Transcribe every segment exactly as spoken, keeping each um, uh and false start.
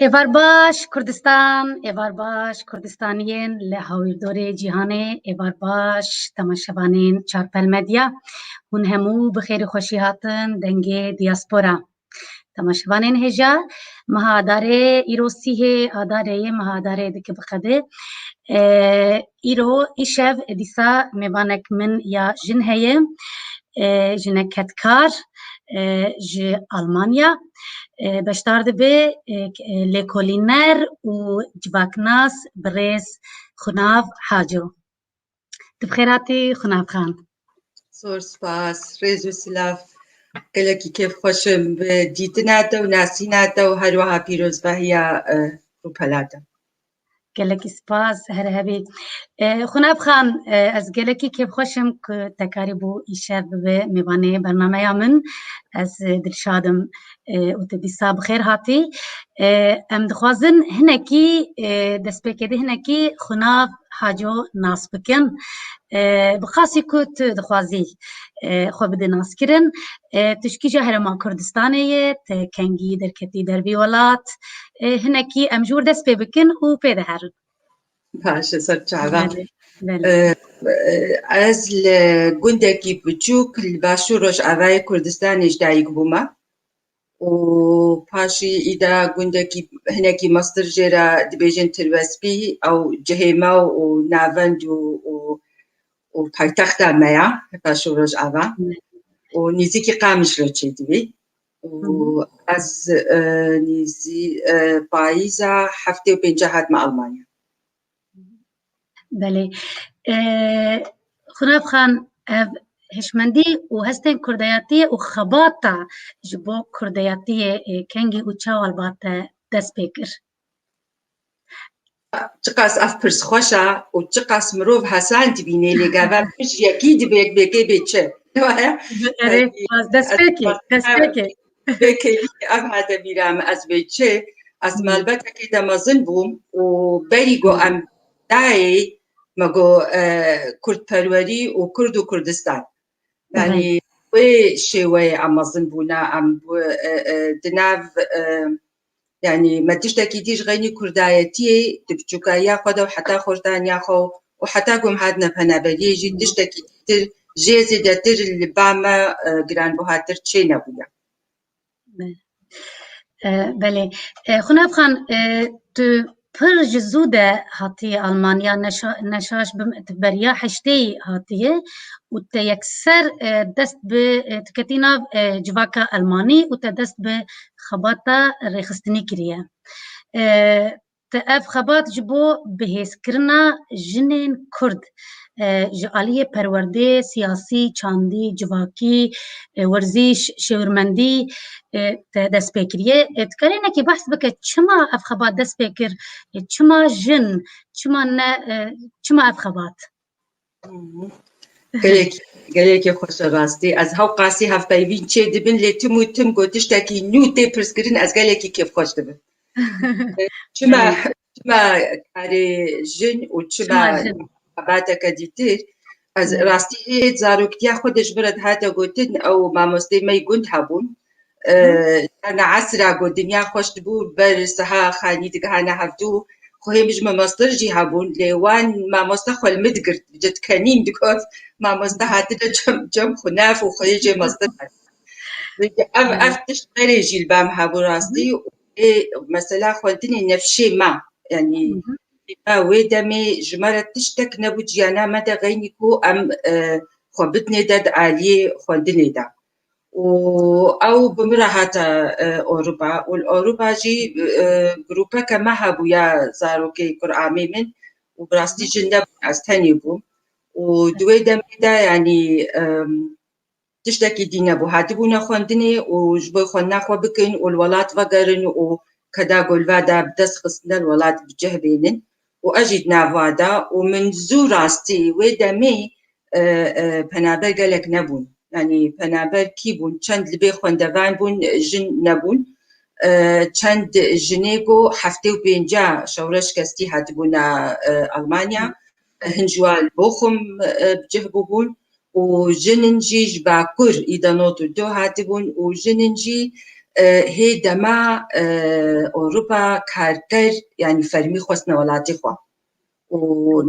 Êvar baş Kurdistan, êvar baş Kurdistaniyên li hawîrdorê cîhanê, êvar baş temaşevanên Çarpel Medya. Hûn hemû bi xêr û xweşî hatin dengê diaspora. Temaşevanên hêja, meha Adarê, îro sîhê Adarê ye, meha Adarê dike bi qedê. E, îro, îşev, dîsa mêvanek min ya jin heye, e, jinek kedkar, e, ji Almanya, e, beşdar dibe, e, k-, e, lêkolîner û civaknas birêz Xunav Haco. Tu bi xêr hatî, Xunav Xan. Zor spas, rêz û silav. Gelekî kêfxweş im bi dîtina te û nasîna te û her wiha pîrozbahiya, e, rûpela te. Gelekî spas, her hebî. E, Xunav Xan, e, ez gelekî kêfxweş im ku te karîbû îşev bibe mêvanê bernameya min. Ez, e, dilşad im, e, û tu dîsa bi xêr hatî. E, em dixwazin hinekî, e, destpêkê de hinekî Xunav Haco nas bikin. E, bi qasî ku tu dixwazî, e, xwe bide naskirin, e, tu ji kîja herêma Kurdistanê ye, tu kengî derketî dervî welat, e, hinekî em ji wir dest pê bikin û pê de herin. Baş e, ser çava. Belê, belê. E, e, ez li gundekî biçûk li Başûr Rojavayê Kurdistanê ji dayik bûme. û paşî îda gundekî hinekî mestir jê re dibêjin Tirwespî, ew cihê me û navend û, û, û paytexta me ya, heta şo Rojava. Hı. Û nêzîkî Qamişlo çêdibî. Û Hı hı. ez, e, nêzî, e, payîza heftê û pênca hatime Almanya. Belê. E, Xunav Xan, ev hişmendî û hestên kurdayetiyê û xebata ji bo kurdayetiyê, e, kengî û çawa li ba te dest pê kir? Çiqas ev pirs xweş e û çiqas mirov hesan dibîne, lê gava tu ji yekî dibê, bêkê bê çi? Erê, Yanî, bas, dest ez pê kê, bas, dest pê kê. Bê kêlî ev hate bîra min, ez bê çi? Ez Hı. malbetekê de mezin bûm û berî ku Hı. em dayê me got, e, kurdperwerî û Kurd û Kurdistan. Yanî, Hı. wê şêweyê em mezin bûne, em bi, e, e, di nav, e, yanî, me tiştekî dî ji xeynî kurdayetiyê, di biçûkayiya xwe de û heta xwejdaniya xwe û heta ku em hatine penaberiyê jî Hı. tiştekî dîtir, jê zêdetir li ba me, e, giranbuhatir çê nebûye. Be-, e, belê. E, Xunav Xan, e, tu pir ji zû de hatî Almanya, neşa-, neşaş bim, tu beriya heştê hatiye û te yekser, e, dest bi, e, tu ketî nav, e, civaka Almanî û te dest bi xebata rêxistinî kiriye. E, Te ev xebat ji bo bihêzkirina jinên Kurd, e, ji aliyê perwerdê, siyasî, çandî, civakî, e, werzîş, şêwirmendî, e, te dest pê kiriye. E, dikarî hinekî behs bike, çima ev xebat dest pê kir? E, çima jin? Çima ne, e, çima ev xebat? Gelek, gelekî xweş e rastî. Ez hewqasî hevpeyvîn çê dibin, lê tim û tim ku tiştekî nû tê pirskirin, ez gelekî kêfxweş dibim. Çima, çima karê jin û çima xebateke dîtir? Ez rastî hê zaroktiya xwe de ji min re dihate gotin, ew mamosteyê me yê gund hebûn. E, carna esra ku dinya xweş dibû, ber siha xanî digihane hevdû, xwehê min ji mamostir jî hebûn, lê wan mamoste xwe li min digirt, ji dikenîn digot, mamoste hatine cem, cem xwe nav û xwehê jê mestir hat. Vêce ev, ev tişt berê jî li ba min hebû rastî û ê mesela xwendinê nefşê me, yanî, me wê demê ji me re tiştek nebû, ciyana me de xeynî ku em, e, xwe bidinê de di aliyê xwendinê de. û ew bi min re hate, e, Ewropa û li Ewropa jî, e, grûpeke me hebûya zarokê Kuramê min û bi rastî jin nebûn, ez tenê bûm û di wê demê de, yanî, em, tiştekî dî nebû. Hatibûne xwendinê û ji bo xwendina xwe bikin û li welat vegerin û keda golva de bi dest xistine li welat bi cih bênin û ez jî di nav wa de û min zû rastî wê demê, e, e, penaber gelek nebûn. Yanî penaber kî bûn? Çend li bê xwendevan bûn, jin nebûn. E, çend jinê ku heftê û pênca şewreş kestî hatibûna, e, Almanya. Hin ji wan li Bochum, e, bi cih bûbûn û jinin jî ji Bakur, îda not û do hatibûn û jinin jî, e, hê dema, e, Ewropa karker, yanî fermî xwestine welatê xwe. Û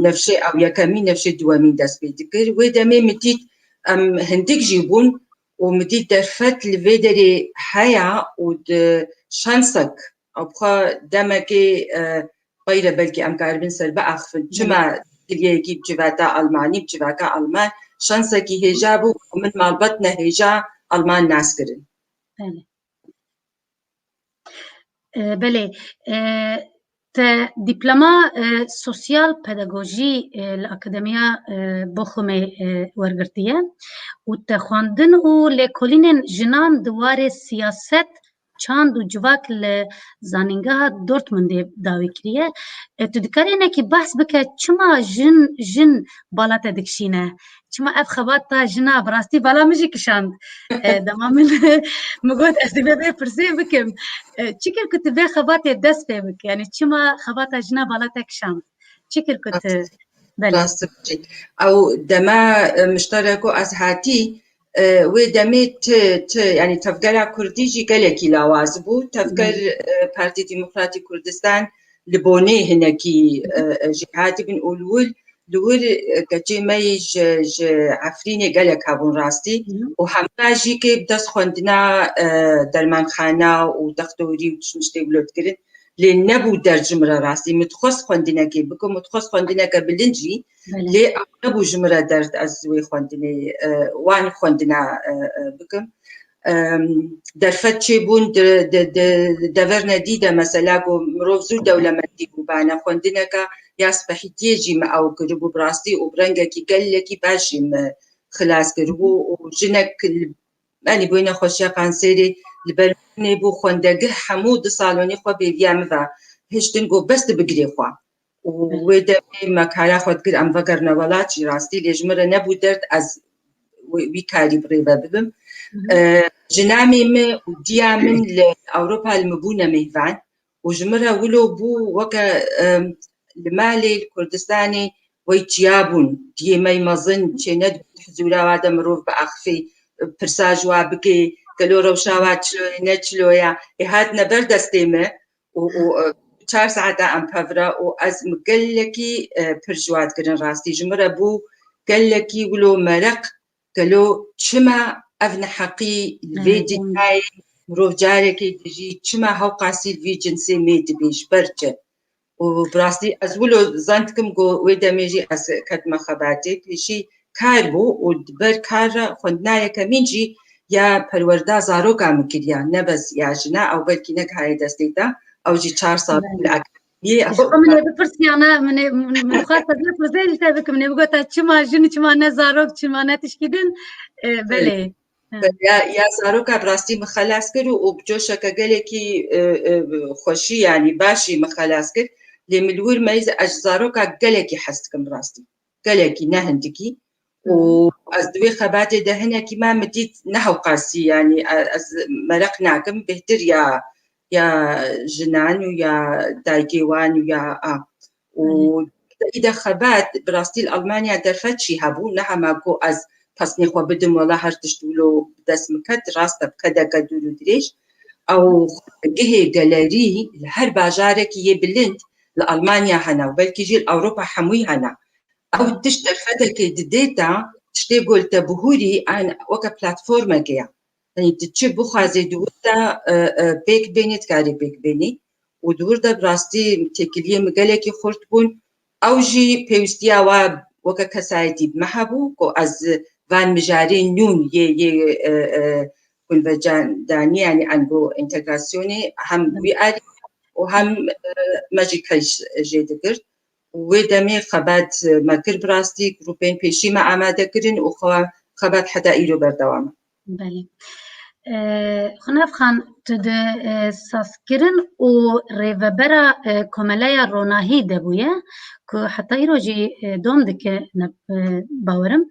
nifşê ew yekemîn, nifşê duwemîn dest pê dikir. Wê demê min dît em hindik jî bûn û min dît derfet li vê derê heye û di şansek, ew bi xwe demekê, e, xweyre belkî em karibin ser biaxifin. Çima diliyekî bi civata Almanî, bi civaka Alman, şansekî hêja bû ku min malbat ne hêja Alman nas kirin. Belê. E, belê. E, te dîploma, e, sosyal pedagojî, e, li Akademiya, e, Bochumê, e, wergirtiye û te xwendin û lêkolînên jinan di warê siyaset, çand û civak li Zanîngeha Dortmundê dawî kiriye. E, tu dikarî hinekî behs bike, çima jin, jin bala te dikişîne? Çima ev xebata jina bi rastî bala min jî kişand? E, dema min, min got, ez ê vê pirsê bikim. E, çi kir ku tu vê xebatê dest pê bike? Yanî çima xebata jina bala te kişand? Çi kir ku tu, belê. Rast dibêjî. Ew dema, e, miştereko ez hatî, e, wê demê ti, ti, yanî tevgera kurdî jî gelekî lawaz bû. Tevger, Belê. e, Partî Demokratî Kurdistan li Bonê hinekî, e, e, jêhatî bin û li wir, li wir, e, keçê me yî ji, ji Efrînê gelek hebûn rastî. Hı hı. Û hemra jî kê bi dest xwendina, e, dermanxana û dextorî û tiştê wilo dikirin. Lê nebû derd ji min re rastî. Min dixwest xwendinekê bikim, min dixwest xwendineke bilind jî. Belê. Lê ew nebû ji min re derd ez wê xwendinê, e, wan xwendina, e, e, bikim. Em, derfet çêbûn di, di, di, di deverine dî de mesela ku mirov zû dewlemendî bûbane. Xwendineka ya spehîtiyê jî me ew kiribû bi rastî û bi rengekî gelekî baş jî me xilas kiribû û jinek li, yanî bûyî nexweşiya kanserê li ber min bû xwendegih hemû di salonê xwe bêriya min ve hiştin got bes tu bigirê xwe. Û Hı. wê demê me kara xwe dikir em vegerine welat jî rastî lê ji min re nebû derd ez wê, wî karî bi rê ve bibim. Hı hı. E, jinamê min û diya min li Ewropa li min bûne mêvan û ji min re wilo bû weke, e, li malê li Kurdistanê wey çiya bûn. Diyê me yî mezin çê nedibûn hizûra wa de mirov biaxifê, pirsa ji wa bikê, gelo rewşa wa çilo ye, ne çilo ye. Ê hatine ber destê me û, û, e, çar saeta em pevre û ez mi gelekî, e, pir ji wa dikirin rastî. Ji min re bû gelekî wilo mereq, gelo çima ev neheqî li vê Evet, evet. dinyayê mirov carekê dijî, çima hewqasî li vî cinsê mê dibê, ji ber çi? Û bi rastî ez wilo zan dikim ku wê demê jî ez ketime xebatê. Pêşî kar bû û di ber kar re xwendina yekemîn jî ya perwerda zaroka min kiriya, ne bes ya jina, ew belkî negihaye destê te, ew jî çar sal Evet. li akademiyê. Ji xwe min ê bipirsiyana, min ê, min, min xwest ez vê pirsê ji te bikim, min ê bigota çima jin, çima ne zarok, çima ne tişkî din? E, Evet. belê. Hı. Ya, ya zaroka bi rastî min xelas kir û, û bi coşeke gelekî, e, e, xweşî, yanî başî min xelas kir. Lê min li wir me, ez ji zaroka gelekî hez dikim bi rastî. Gelekî, ne hindikî. Hı. Û ez di wê xebatê de hinekî me min dît ne hewqasî, yanî, e, ez mereq nakim, bêhtir ya, ya jinan û ya dayikê wan û ya a. Û Hı. îde xebat, bi rastî li Almanya derfet jî hebû, ne hema ku ez pesnê xwe bidim, wela her tişt wilo bi dest min ket, rast e, bi kedeke dûr û dirêj. Ew gihê gelerî li her bajarekî yê bilind li Almanya hene û belkî jî li Ewropa hemûyî hene. Ew tişt derfetekê didê te, tiştê ku li te bihûrî, an weke platformekê ye. Yanî tu çi bixwazê di wir de, e, e, pêk bênî, dikarî pêk bênî. Û di wir de bi rastî têkiliyê min gelekî xurt bûn. Ew jî pêwîstiya wa weke kesayetî bi me hebû, ku ez van mijarê nûn yê, yê, e, e, kulvecandanî, yanî ango entegrasyonê hem wî arî û hem, e, me jî keş jê digirt. Û wê demê xebat me kir bi rastî, grûpên pêşî me amade kirin û xwe-, xebat heta îro berdewam e. Belê. E, Xunef Xan, tu di, e, sazkirin û rêvebera, e, Komeleya Ronahî de bûye, ku heta îro jî, e, dom dike, ne, e, bawerim.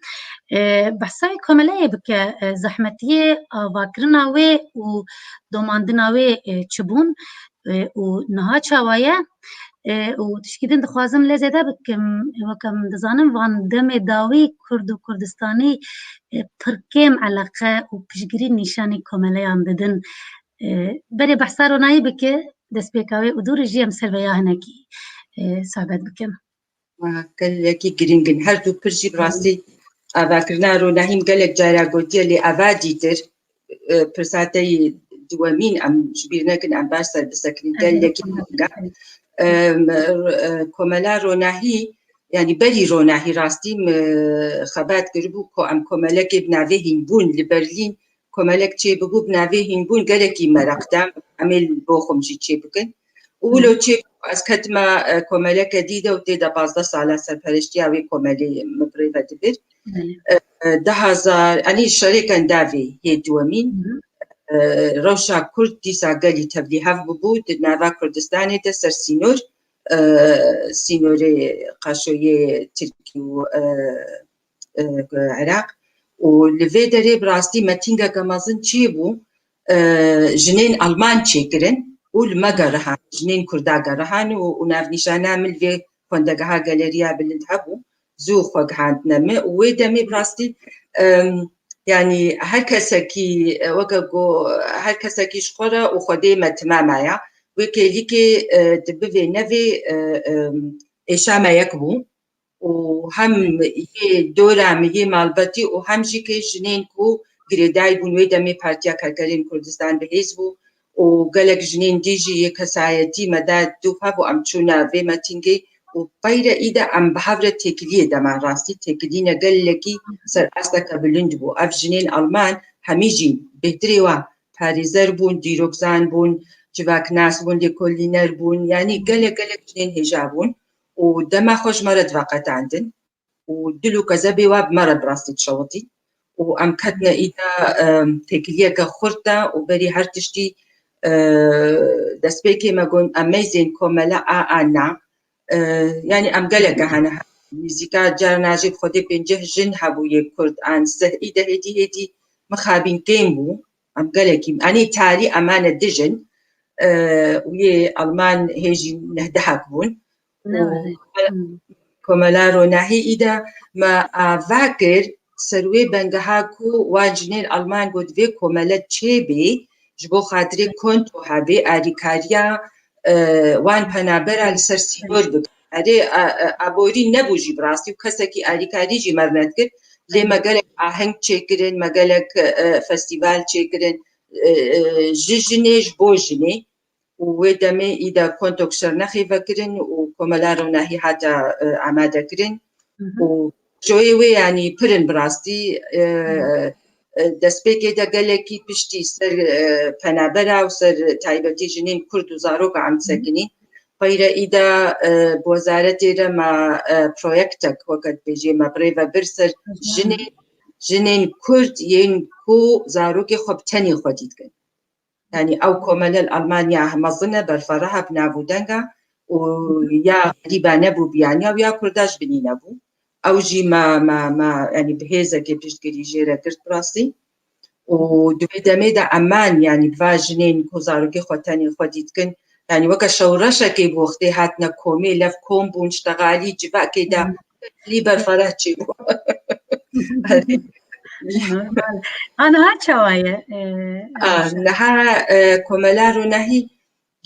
E, behsa wê komeleyê bike, e, zehmetiyê avakirina wê û domandina wê, e, çi bûn, e, û niha çawa ye? E, û tişkî din dixwazim lê zêde bikim. Weke min dizanim van demê dawî Kurd û Kurdistanî, e, pir kêm eleqe û piştgirî nîşanî komeleyan didin. E, berê behsa ronahî bike, destpêka wê û dû re jî em ser vêya hinekî, e, sabet bikin. Gelekî giring in. Her du pir jî bi rastî avakirina ronahî min gelek cara gotiye, lê eva dîtir, e, pirsa te yî duwemîn em ji bîr nekin, em baş ser bisekinîn. Gelekî giring e. Em, e, komela ronahî, yanî berî ronahî rastî min xebat kiribû ku em komelekê bi navê Hînbûn li Berlîn komelek çêbibû bi navê Hînbûn gelekî meraq da. Em ê li Bochum jî çêbikin. Û wilo çêbû ez ketime, e, komeleke dî de û tê de pazdeh sala serperiştiya wê komelê min bi rê ve dibir. E, e, du hazar, yanî şerê Kendavê yê duwemîn, e, rewşa Kurd dîsa gelî tevlîhev bibû di nava Kurdistanê de ser sînor, e, sînorê qaşoyê Tirkî û, e, e, Iraq. Û li vê derê bi rastî metîngeke mezin çêbû, e, jinên Alman çêkirin û li me gerihan, jinên Kurda gerihan û, û navnîşana min li vê xwendegeha Galeriya Bilind hebû, zû xwe gihandine me û wê demê bi rastî, em, yanî her kesekî, e, weke ku her kesekî ji xwe re û xwedê me timamaya. Wê kêlîkê, e, di bivê nevê, e, em, êşa me yek bû. û hem yê dora min yê malbatî û hem jî kê jinên ku girêdayî bûn wê demê Partiya Karkerên Kurdistan bi hêz bû û gelek jinên dî jî yê kesayetî me da dû hev û em çûne vê metîngê û peyre î de em bi hev re têkiliyê deman rastî têkilîne gelekî ser asteke bilind bû. Ev jinên Alman hemî jî bêhtirê wan parêzer bûn, dîrokzan bûn, civaknas bûn, lêkolîner bûn, yanî gelek gelek jinên hêja bûn. û dema xwe ji me re diveqetandin û dil û kezebê wa bi me re bi rastî dişewitî û em ketine îda, em, têkiliyeke xurt de û berî her tiştî, e, destpêkê me got em meyzên komele a a na. E, yanî em geleke hene, nîzîka carna jî bi xwedê pênceh jin hebû yê Kurd an sih î de hêdî hêdî mixabîn kêm bû. Em gelekî, anî tarî emane dijin, e, û yê Alman hê jî nehdehek bûn. Û komela ronahî î de me ava kir ser wê bengeha ku wan jinên Alman got vê komele çêbê ji bo xatirê konto hebê alîkariya, e, wan penabera li ser sînor bikin. Erê, a, a, aborî nebû jî bi rastî û kesekî alîkarî jî me re nedikir. Lê me gelek aheng çêkirin, me gelek, e, festîval çêkirin, e, e, ji jinê ji bo jinê û wê demê î de kontok şernexê vekirin û komela ronahî hate, e, amadekirin û joyê wê yanî pirin bi rastî, e, e, destpêkê de gelekî piştî ser, e, penabera û ser taybetî jinên Kurd û zaroka em disekinîn. Peyre î de, e, bi wezaretê re me, e, proyektek weke dibêjê me bi rê ve bir ser jinên, jinên Kurd yên ku zarokê xwe bi tenê xwedî dikin. Yanî ew komele li Almanya mezin e, berfereh e bi nav û denga û ya xerîba nebû biyaniya û ya Kurda ji binî nebû. Ew jî me, me, me, yanî bi hêzekê piştgirî jê re girt bi rastî. Û di wê demê de eman, yanî va jinên ku zarokê xwe tenê xwedî dikin, yanî weke şewreşekê bû, wextê hatine komê, lev kom bûn, ştexalî civakê de, lî berfereh çêbû. Normal. A niha çawa ye? E, A, niha, e, komela ronahî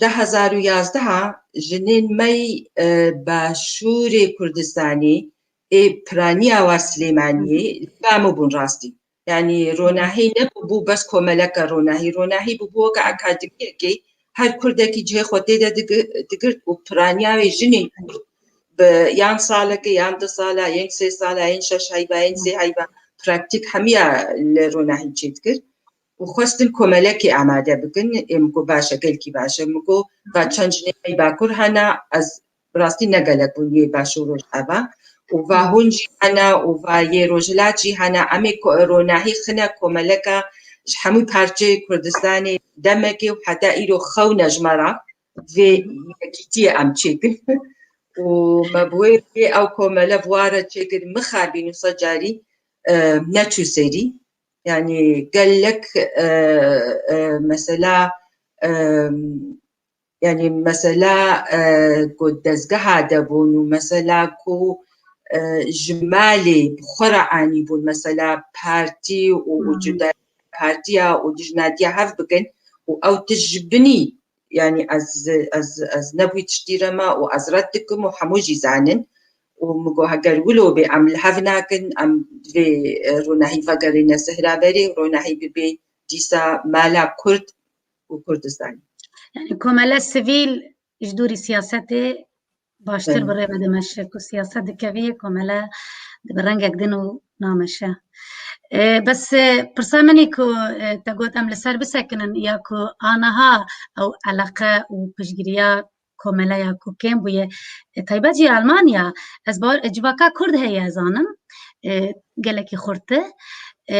du hezar û yazdeh jinên me yî, e, başûrê Kurdistanê ê piraniya wa Silêmaniyê li ba min bûn rastî. Yanî ronahî nebûbû bes komeleke ronahî. Ronahî bûbû weke akademiyekê, her Kurdekî cihê xwe tê de digi-, digirt û piraniya wê jinên Kurd bi yan salekê, yan du sala, yên sê sala, yên şeş heyva, yên sê heyva praktîk hemiya li ronahî çêdikir. Û xwestin komelekê amade bikin. Ê min got baş e, gelkî baş e. Min got va çend jinê me yî Bakur hene, ez bi rastî ne gelek bûn yê Başûr û Rojava. Û va hûn jî hene û va yê Rojhilat jî hene. Em ê ko-, ronahî xine komeleka ji hemû parçeyê Kurdistanê demekê û heta îro xewne ji me re vê yekîtiyê em çêkin. Û me bi wê rêyê ew komele bi wa re çêkir, mixabîn û sed carî, e, neçû serî. Yanî gelek, e, e, mesela, e, yanî mesela, e, ku dezgeha de bûn û mesela ku, e, ji malê bi xwe re anîbûn, mesela partî û, û cuda partiya û dijnatiya hev bikin û ew tişt ji binî, yanî ez, ez, ez nebûyî tiştî re ma û ez red dikim û hemû jî zanin. Û min got, heger wilo bê, em li hev nakin, em divê, e, ronahî vegerîne Sihra berê, ronahî bibe dîsa mala Kurd û Kurdistanê. Yani komele sivîl ji dûrî siyasetê baştir bi rê ve dimeşe, ku siyaset dikevî komele dibe rengek din û nameşe. E, bes, e, pirsa min î ku, e, te got em li ser bisekinin ya ku aniha ew eleqe û piştgiriya komele ya ku kêm bûye, e, taybet jî Almanya, ez bawer, e, civaka Kurd heye ez zanim, e, gelekî xurt e, e,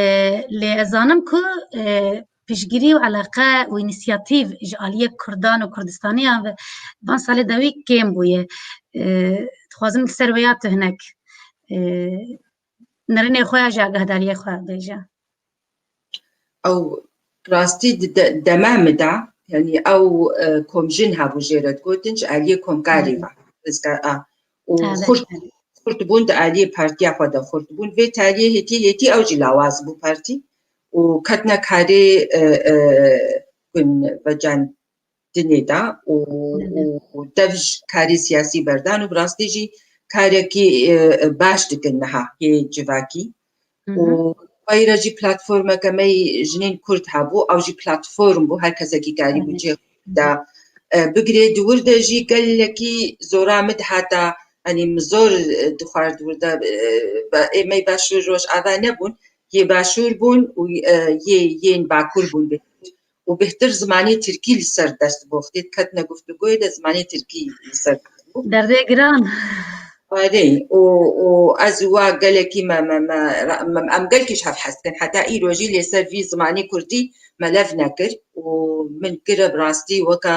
lê ez zanim ku, e, piştgirî û eleqe û înîsiyatîv ji aliyê Kurdan û Kurdistaniyan ve van salê dawî kêm bûye. E, dixwazim li ser vêya tu hinek, e, nerînê xwe ya ji agahdariyê xwe bêje. Ew rastî di de-, dema min de, yanî ew, e, komjin hebû jê re digotin, ji aliyê komkarê ve. Rizgar a. Û xurt, xurt bûn di aliyê partiya xwe de xurt bûn. Vê taliyê hêtî, hêtî ew jî lawaz bû partî. Û ketine karê, e, e, gunvecan dinê de û, û dev ji karê siyasî berdan û bi rastî jî karekî, e, e, baş dikin niha yê civakî. Û xweyre jî platformeke me yî jinên Kurd hebû, ew jî platform bû, her kesekî karîbû cihê xwe de, e, bigirê. Di wir de jî gelekî zora min dihata, yanî min zor, e, dixward wir de, e, be-, ê me yî Başûr Rojava nebûn, yê Başûr bûn û, e, yê, yên Bakur bûn. û bêhtir zimanê tirkî li ser dest bû. Wextê diketine guftûgoyê de zimanê tirkî li ser dest bû. Derdê giran. Erê, û, û ez û wa gelekî me, me, me, me, em gelkî ji hev hez dikin. Heta îro jî lê ser vî zimanê kurdî me lev nekir û min kire bi rastî weke,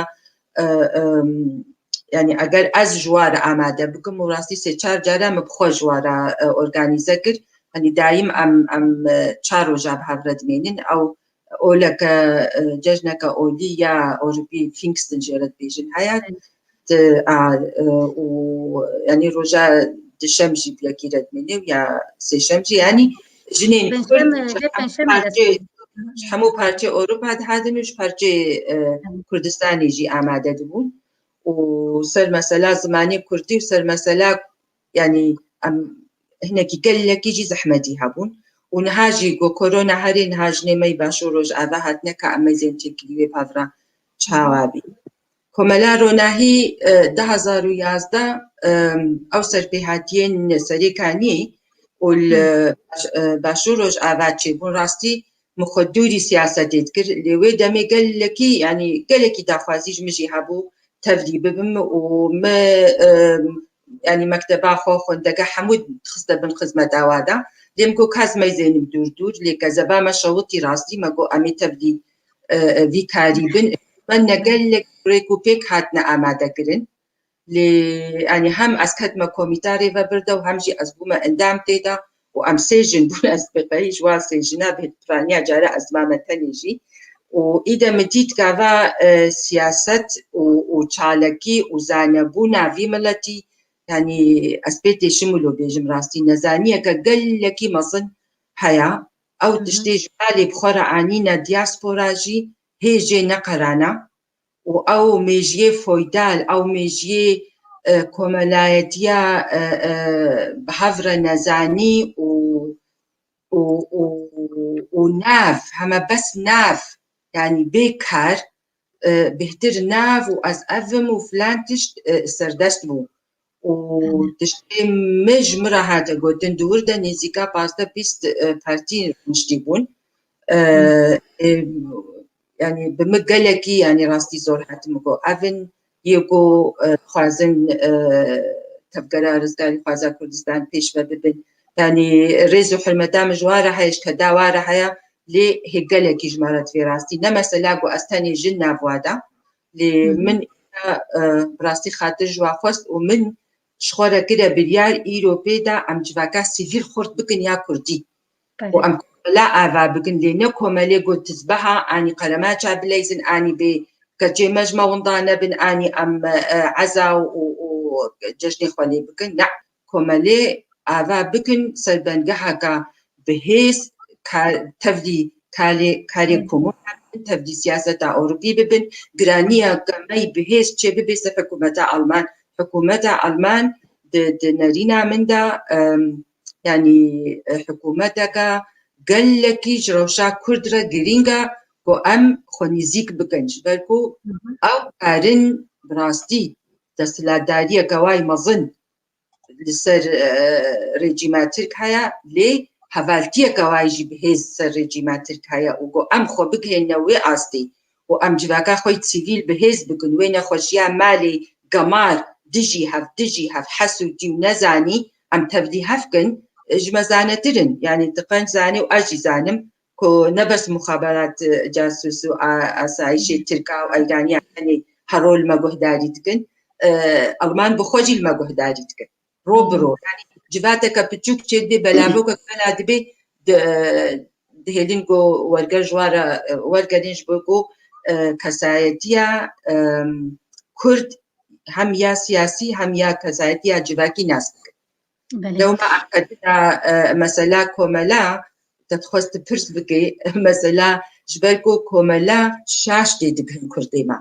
e, em, yanî eger ez ji wa re amade bikim û rastî sê çar cara min bi xwe ji wa re, e, organîze kir. Yanî dayîm em, em, e, çar roja bi hev re dimênin. Ew oleke, e, cejneke olî ya Ewropî Pfingsten jê re dibêjin heye. Di, a, e, û, yanî roja dişem jî bi yekî re dimêne û ya sêşem jî, yanî jinên Kurd ji hemû parçê, ji hemû parçê Ewropa dihatin û ji parçê, e, Kurdistanê jî amade dibûn. Û ser mesela zimanê Kurdî û ser mesela, yanî em hinekî gelekî jî zehmetî hebûn. Û niha jî ku korona herê niha jinê me yî Başûr Rojava hatine ka em meyzên têkilî wê pevra çawa bî. Komela Ronahî, e, du hazar û yazdeh, e, ew serpêhatiyên Serêkaniyê û li Baş-, e, Başûr Rojava çêbûn rastî min xwe dûrî siyasetê dikir. Lê wê demê gelekî, yanî gelekî daxwazî ji min jî hebû tevlî bibim û min, e, yanî mekteba xwe, xwendegeh hemû dixiste bin xizmeta wa de. Lê min got, ka ez meyzênim dûr dûr, lê kezeba me şewitî rastî, me got, em ê tevlî, e, e, vî karî bin. Me ne gelek rêk û pêk hatine amadekirin. Lê, yanî hem ez ketime komîta rêvebir de û hem jî ez bûme endam tê de û em sê jin bûn, ez dibeqeyî ji wan sê jina bê piraniya cara ez mame tenê jî. Û îde min dît gava, e, siyaset û, û çalakî û zanebûna vî miletî, yanî ez pê têşim wilo bêjim rastî, nezaniyeke gelekî mezin heye. Ew Hı hı. tiştê ji malê bi xwe re anîne diaspora jî hê jê neqerana. û ew mêjiyê feodal, ew mêjiyê, e, komelayetiya, e, e, bi hev re nezanî û, û, û, û nav, heme bes nav, yanî bê kar, e, bêhtir nav û ez ev im û filan tişt, e, serdest bû. Û Hı hı. tiştê min ji min re hate gotin, di wir de nêzîka pazdeh bîst, e, partî rûniştî bûn. E, Hı. e, yanî bi min gelekî, yanî rastî zor hat min got. Ev in yê ku, e, dixwazin, e, tevgera rizgarî xwaza Kurdistan pêş ve bibin. Yanî rêz û hurmeta min ji wan re heye, ji keda wan re heye, lê hê gelekî ji me re divê rastî. Ne mesela ku ez tenê jin nav wa de, lê Hı hı. min îna, e, bi rastî xatir ji wa xwest û min ji xwe re kire biryar îro pê de em civaka sivîl xurt bikin ya kurdî. Belê. Û em komela ava bikin, lê ne komelê got tizbeha, anî qeremaça bileyzin, anî bê keçê me ji me winda nebin, anî em, e, eza û, û, û cejnê xwe lê bikin. Ne, komelê ava bikin serbengeheka bi hêz ka-, tevlî karê, karê Hı. komûn tevdî siyaseta Ewropî bibin, giraniyeke me yî bi hêz çê bibe ser hikûmeta Alman. Hikûmeta Alman di, di nerîna min de, em, yanî, e, hikûmeteke gelekî ji rewşa Kurd re girîng e ku em xwe nîzîk bikin. Ji ber ku ew karin bi rastî desthilatdariyeke wayî mezin li ser, e, rejîma Tirk heye, lê hevaltiyeke wayî jî bi hêz ser rejîma Tirk heye û ku em xwe bigihêne wê astê û em civaka xwe yî sivîl bi hêz bikin, wê nexweşiya malê, gemar, dijî hev, dijî hev, hesûdî û nezanî, em tevlî hev kin, e, ji me zanetir in. Yanî ti qenc zanî û ez jî zanim ku ne bes muxaberat, e, casûs û a-, asayişê Tirka û Eyraniya tenê her rol me guhdarî dikin, e, Alman bi xwe jî li me guhdarî dikin. Ro bi ro. Yanî civateke piçûk çê dibê, belavokek bela dibê, di-, dihêlin ku werger ji wan re, e, wergerin ji bo ku, e, kesayetiya, e, Kurd hem ya siyasî hem ya kesayetiya civakî nas bikin. Belê. Lewma em ketine, e, mesela komela, te dixwest pirs bike, mesela ji ber ku komela şaş tê digihin Kurdê me.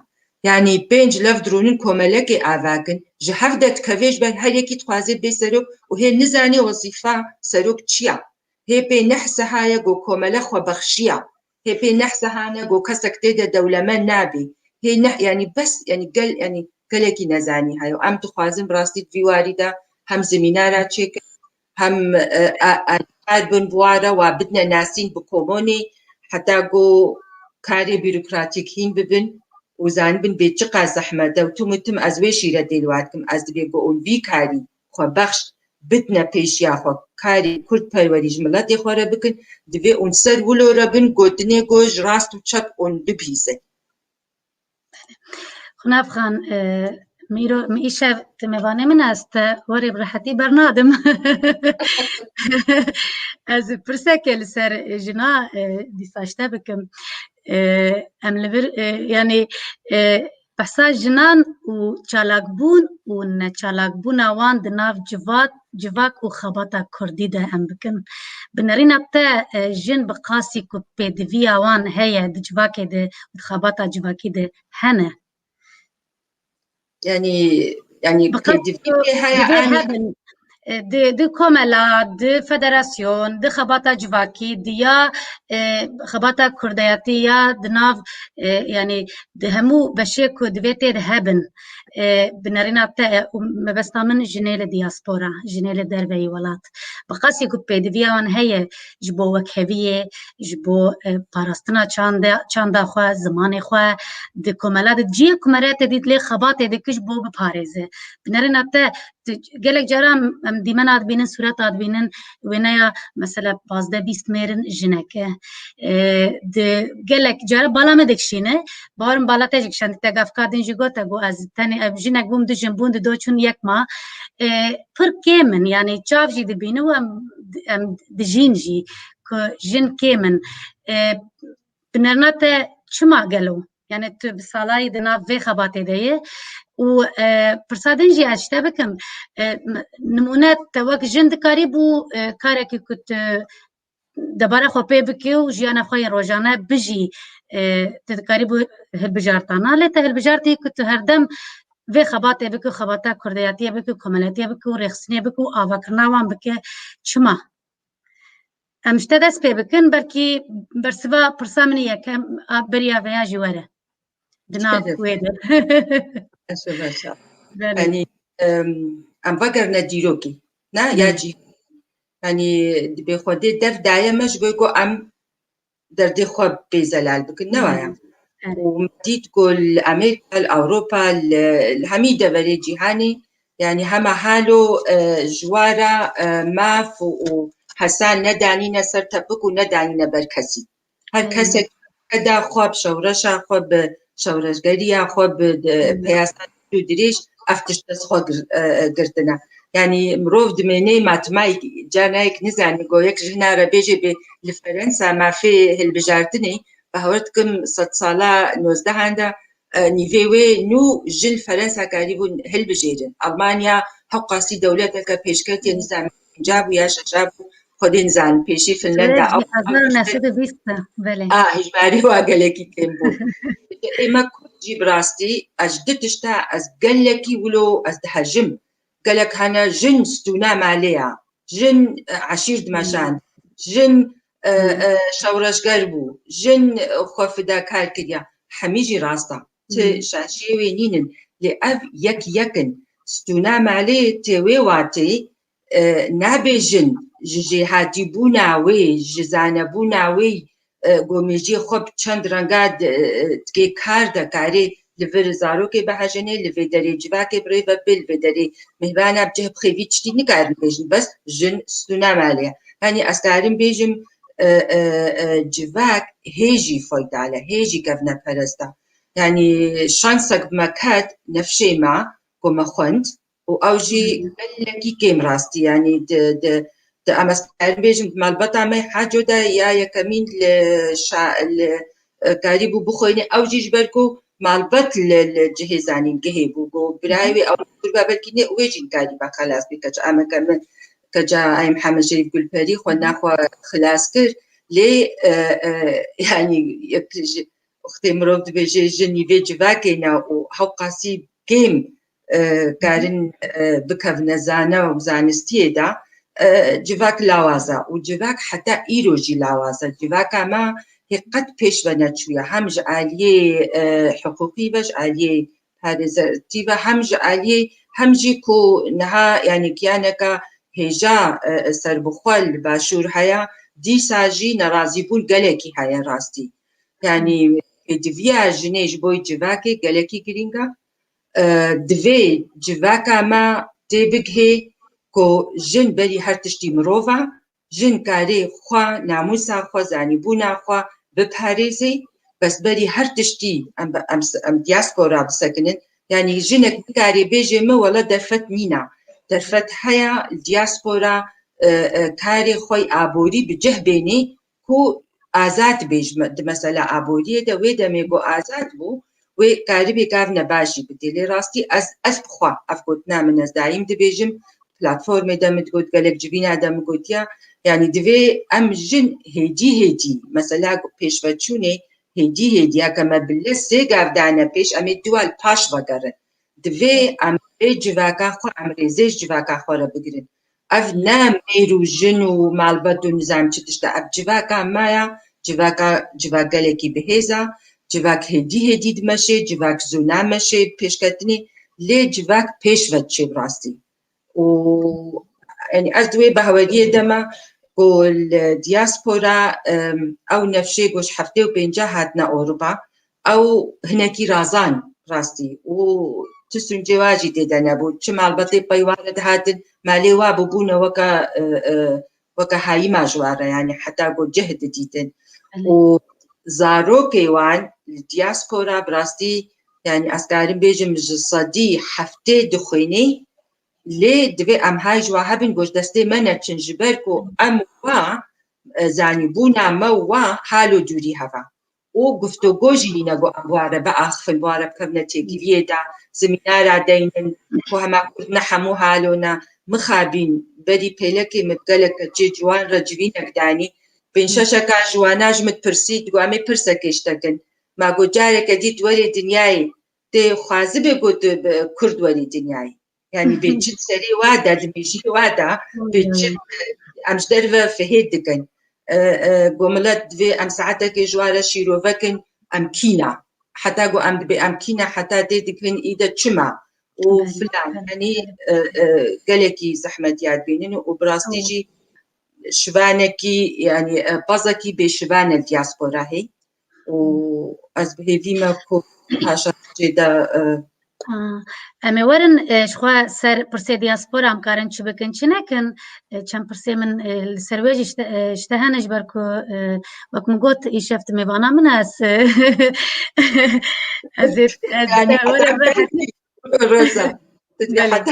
Yanî pênc lev dirûnin komelekê avakin, ji hev de dikeve ji ber her yekî dixwaze bê serok û hê nizanî wezîfa serok çi ya. Hê pê neh seha ye ku komele xwe bexşiya. Hê pê neh seha ne ku kesek tê de dewlemend nabî. Hê neh, yanî bes, yanî gel, yanî gelekî nezanî heye. Em dixwazin bi rastî di vî warî de hem zemînara çêkin, hem, e, a-, alîkar bin bi wa re, wa bidine nasîn bi komonê, heta ku karê bîrokratîk hîn bibin û zanibin bê çiqas zehmet e û tim û tim ez wê şîretê li wa dikim, ez dibê ku hûn vî karî xwebexş bidine pêşiya xwe, karê kurdperwerî ji miletê xwe re bikin, divê hûn ser wilo re bin, gotinê ku ji rast û çep hûn bibihîzin. Xunavxan, e, Mîro, mi îşev ti mêvanê min e, ez te werê bi rehetî bernadim. Ez pirseke li ser jina, e, dîsa ji te bikim. E, em li vir, e, yanî, e, behsa jinan û çalakbûn û neçalakbûna wan di nav civat, civak û xebata kurdî de em bikin. Bi nerîna te, e, jin bi qasî ku pêdiviya wan heye di civakê de û di xebata civakî de hene? Yanî, yanî Bi qasî pêdivî ku pê heye divê an hebin, e, di, di komela, di federasyon, di xebata civakî, di ya, e, xebata kurdayetî ya di nav, e, yanî di hemû beşê ku divê tê de hebin. E, bi nerîna te, e, û mebesta min jinê li diaspora, jinê li derveyî welat. Bi qasî ku pêdiviya wan heye ji bo wekheviyê, ji bo, e, parastina çanda, çanda xwe, zimanê xwe, di komela de cihê ku mere te dît lê xebatê dike ji bo biparêze. Bi nerîna te, tu, gelek caran em dîmena dibînin, sûreta dibînin, wêneya mesela pazdeh bîst mêrin jinek e. E, di gelek cara bala me dikişîne, bawerim bala te jî kişand, te gavka din jî gote ku ez tenê ev jinek bûm, du jin bûn, di do çûn yek ma. E, pir kêm in, yanî çav jî dibîne û em, em dijîn jî ku jin kêm in. E, bi nerîna te çima gelo? Yani tu bi salayî di nav vê xebatê de yê û, e, pirsa din jî ez ji te bikim. E, m-, nimûne te wek jin dikarîbû, e, karekî ku tu debara xwe pê bikî û jiyana xwe yê rojane bijî, e, tu dikarîbû hilbijartana. Lê te hilbijartî ku tu herdem vê xebatê bikî û xebata kurdeyatiyê bikî û komeletiyê bikî û rêxistinê bikî û avakirina wan bike. Çima? Em ji te dest pê bikin, belkî bersiva pirsa min ê yekem a beriya veya jî were. Di nav wê de. Beş e, beş e. Belê. Yanî, em, em vegerine dîrokê. Ne? Ya cî. Yanî, dibê Xwedê dev daye me ji bo ku em derdê xwe pê zelal bikin. Ne waya? Û me dît ku li Amerîka, li Ewropa, li, li hemî deverê cîhanê, yanî hema halo, e, ji wa re, e, maf û, û hesan nedanîne ser tepik û nedanîne ber kesî. Her kesek qeda xwe bi şewreşa xwe, bi şewreşgeriya xwe, bi, e, peyasa û dirêj ev tişt dest xwe gir-, e, e, girtine. Yanî mirov dimêne matmayî, carnayek nizane, go yek ji hina re bêje bê li Ferensa mafê hilbijartinê, bawer dikim sedsala nozdehan de, e, nîvê wê nû jin li Ferensa karîbûn hilbijêrin. Almanya hewqasî dewleteke pêşketî ye, nizam pênca bû ya şeşa bû, Xwedê nizanim pêşî Finlanda ew hezar û neh sed û bîst, belê. A, hejmarê wa gelekî kêm bû. Ê me Kurd jî bi rastî ez ji du tişta ez gelekî wilo ez dihejim. Gelek hene jin stûna malê ya. Jin, e, eşîr dimeşand. Jin, e, e, şewreşger bû. Jin, e, xwe fidakar kiriya. Hemî jî rast e. Ti şaşiyê wê nînin. Lê ev yek yek in. Stûna malê tê wê watê, e, nabêjin ji jêhatîbûna wê, ji zanebûna wê, e, ku mêjiyê xwe bi çend renga di, e, dikê kar de karê li vir zarokê bihejinê, li vê derê civakê bi rê ve bê, li vê derê mêvana bi cih bixê, vî tiştî nikarin bêjin, bes jin stûna malê ye. Yanî ez karim bêjim, e, e, e, civak hê jî feydal e, hê jî kevneperest e. Yanî şansek bi me ket, nefşê me ku me xwend û ew jî gelekî kêm rastî, yanî di, di, di em ez karim bêjim, di malbata me Haco de ya yekemîn li şa-, li, e, karîbû bixwîne, ew jî ji ber ku malbat li, li cihê zanîngehê bû, ku birayê wê ew kurba belkî ne, wê jî nikarîba xelas bike, keça me ke min, keça ay Mihemed Şerîf Gulperî xwe naxwe xilas kir, lê, e, e, yanî yek ji wextê mirov dibêje jin nîvê civakê ne û hewqasî kêm, e, karin, e, bikevne zane û zanistiyê de, e, civak lawaz e û civak heta îro jî lawaz e. Civaka me hê qet pêş ve neçûye, hem ji aliyê, e, hiqûqî ve, ji aliyê parêzertî ve, hem ji aliyê, hem jî ku niha, yanî kiyaneka hêja, e, serbixwe li Başûr heye, dîsa jî nerazîbûn gelekî heye rastî. Yanî pêdiviya jinê ji bo civakê gelekî girîng e. E, divê civaka me tê bigihê ku jin berî her tiştî mirov e, jin karê xwe, namûsa xwe, zanîbûna xwe biparêzê, bes berî her tiştî em, em, em diaspora bisekinin. Yanî jinek nikarê bêjê min wele derfet nîna. Derfet heye, diaspora, e, e, karê xwe yê aborî bi cih bênê, ku azad bê ji me-, di mesela aboriyê de, wê demê ku azad bû, wê karibê gavne baş jî bidê. Lê rastî ez, ez bi xwe, ev gotina min ez daîm dibêjim, platformê de min digot, gelek civîna de min gotiya, yanî divê em jin hêdî hêdî, mesela pêşveçûnê hêdî hêdî, ya ke me bi lez sê gav dane pêş, em ê dua li paş vegerin. Divê em vê civaka xwe, em rêzê ji civaka xwe re bigirin. Ev ne mêr û jin û malbat û nizam çi tişt e. Ev civaka me ya, civaka, civak gelekî bihêz e, civak hêdî hêdî dimeşê, civak zû nameşê pêşketinê, lê civak pêş ve diçê bi rastî. Û, yanî ez di wê behweriyê de me ku li diaspora, em, ew nefşê ku ji heftê û pêncî hatine Ewropa, ew hinekî razan rastî û tu sûncê wa jî tê de nebû. Çi malbatê pey wa re dihatin, malê wa bûbûne weke, e, e, weke hayîma ji wa re, yanî heta ku cih didîtin. Belê. Û zarokê wan li diaspora bi rastî, yanî ez karim bêjim ji sedî heftê dixwînî, lê divê em hay ji wa hebin, ku ji destê me neçin, ji ber ku em wa, e, zanîbûna me wa hal û dûrî heva. Û guftûgo jî nîne ku em bi wa re biaxifin, bi wa re bikevine têkiliyê de, semînara deynin, ku hema Kurd ne hemû halo ne. Mixabîn, berî pêlekê min bi gelek keçê ciwan re civînek danî, pênc şeşeka ji wana ji min dipirsî, digot, em ê pirsekê ji te kin. Ma got, careke dî tu werê dinyayê, tê xwazibê got, bi Kurd werî dinyayê. Yanî bê çi di serê wa de, di mêjiyê wa de, bê çi, em ji derve fihêt dikin. E, e, got, milet divê em saetekê ji wa re şîrove kin, em kî ne. Heta got, em dibê em kî ne, heta tê dikin, î de çima û filan. Yanî, e, e, gelekî zehmetiyar bînin û bi rastî jî şivanekî, yanî, e, pezekî bêşivan e diaspora hê. Û ez bi hêvî me ku paşa jê de, e, Aa, em ê werin, e, ji xwe ser pirsê diaspora em karin çi bikin, çi nekin. E, çend pirsê min, e, li ser wê jî ji te, e, ji te hene, ji ber ku, e, wek min got, îşev tu mêvana min e, ez, e, ez ê, ez ê te were ve hetî. Roza. Belê.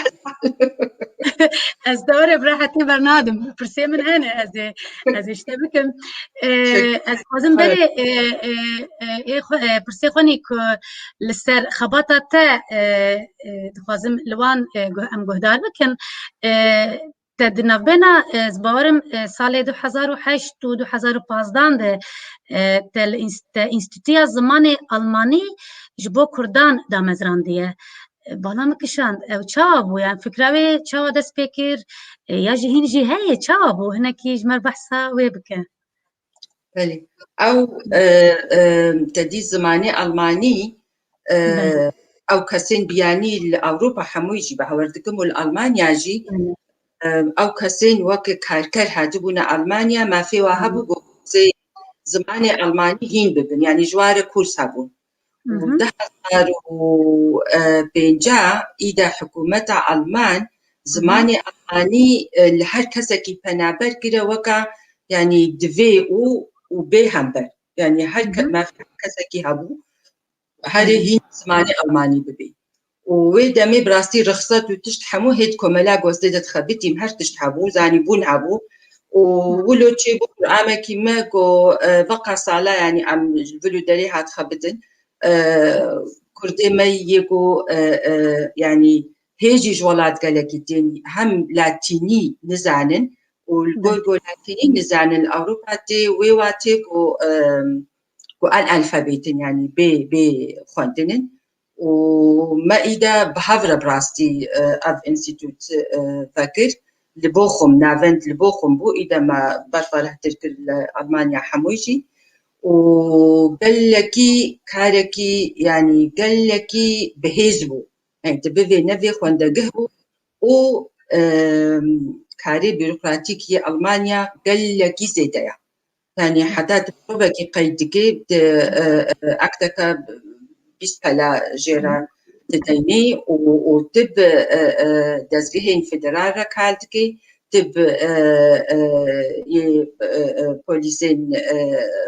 Ez te were bi rehetî bernadim. Pirsê min hene, ez ê, ez ê ji te bikim. E, ez dixwazim berê, e, e, e, ê xwe, e, pirsê xwe nî ku li ser xebata te, e, e, dixwazim li wan, e, guh-, em guhdar bikin. E, Te di navbena, e, ez bawerim, e, salê du hezar û heşt û du hezar û pazdan de, e, te li ins-, te Înstîtuya Zimanê Almanî ji bo Kurdan damezrandiye. E, bala min kişand, ew çawa bû? Yani fikra wê çawa dest pê kir? E, ya jî hîn jî heye, çawa bû? Hinekî ji me re behsa wê bike. Belê. Ew, e, e, te dî zimanê Almanî, e, Belê. Ew kesên biyanî li Ewropa hemûyî jî bawer dikim û li Almanya jî, Belê. E, ew kesên wek karker hatibûne Almanya, mafê wa hebû Hı. ku zê-, zimanê Almanî hîn bibin, yanî ji wa re kurs hebû. Hı Û hı. du hezar û pêncî îde hikûmeta Alman Hı hı. zimanê Almanî, e, li her kesekî penaber kire weka, yanî divê û, û bê hember. Yanî her Hı ke-, hı. mafê her kesekî hebû, herê Hı. hîn zimanê Almanî bibê. Û wê demê bi rastî rixset û tişt hemû hêt komela gostê de dixebitîm, her tişt hebû, zanîbûn hebû. Û Hı. wilo çêbû, amekî me ku, e, veqa sala, yanî em ji vil û derê hat xebitin. E, Kurdê me yê ku, e, e, yanî hê jî ji welat gelekî tên, hem latînî nizanin û li gor Belê. ku latînî nizanin, li Ewropa tê wê watê ku, e, ku analfabet in, yanî bê, bê xwendin in. Û me îde bi hev re bi rastî, e, ev înstîtût, e, vekir. Li Bochum, navend li Bochum bû, îde me berfarehtir kir li Almanya hemû jî. Û gelekî karekî, yanî gelekî bihêz bû. Yani tu bivê nevê xwendegih bû û, e, karê bürokratîk yê Almanya gelekî zêde ye. Yani heta tu mirovekî qeyd dikê, tu, e, e, akteke bîst pela jê re dideynî û, û tu bi, e, e, dezgehên federal re kar dikê, tu bi, e, e, yê, e, e, polîsên, e,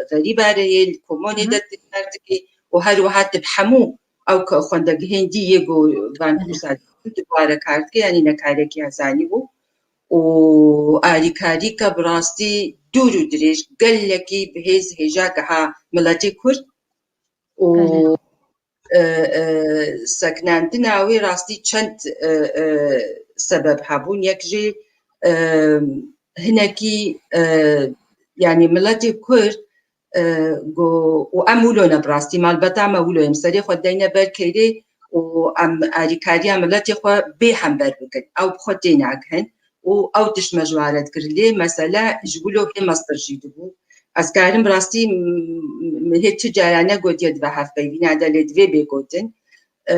xerîba re yê li komonê de tu kar dikê û her wiha tu bi hemû ew ke-, xwendegihên dî yê ku van kursa dikin, tu bi wa re kar dikê, yanî ne karekî hezanî bû. û alîkarîka bi rastî dûr û dirêj gelekî bi hêz hêja giha miletê Kurd û, Belê. e, e, seknandina wê rastî çend, e, e, sebeb hebûn. Yek jê, e, hinekî, e, yanî miletê Kurd e, got, û em wilo ne bi rastî, malbata me wilo ye, em serê xwe deyne ber keyrê û em alîkariya miletê xwe bê hember bikin. Ew bi xwe tênagihin û ew tişt me ji wa re dikir. Lê mesele ji wilo hê mestir jî dibû. Ez karim bi rastî, m-, m-, hê tu cara negotiye di ve hevpeyvîna de, lê divê bê gotin. E,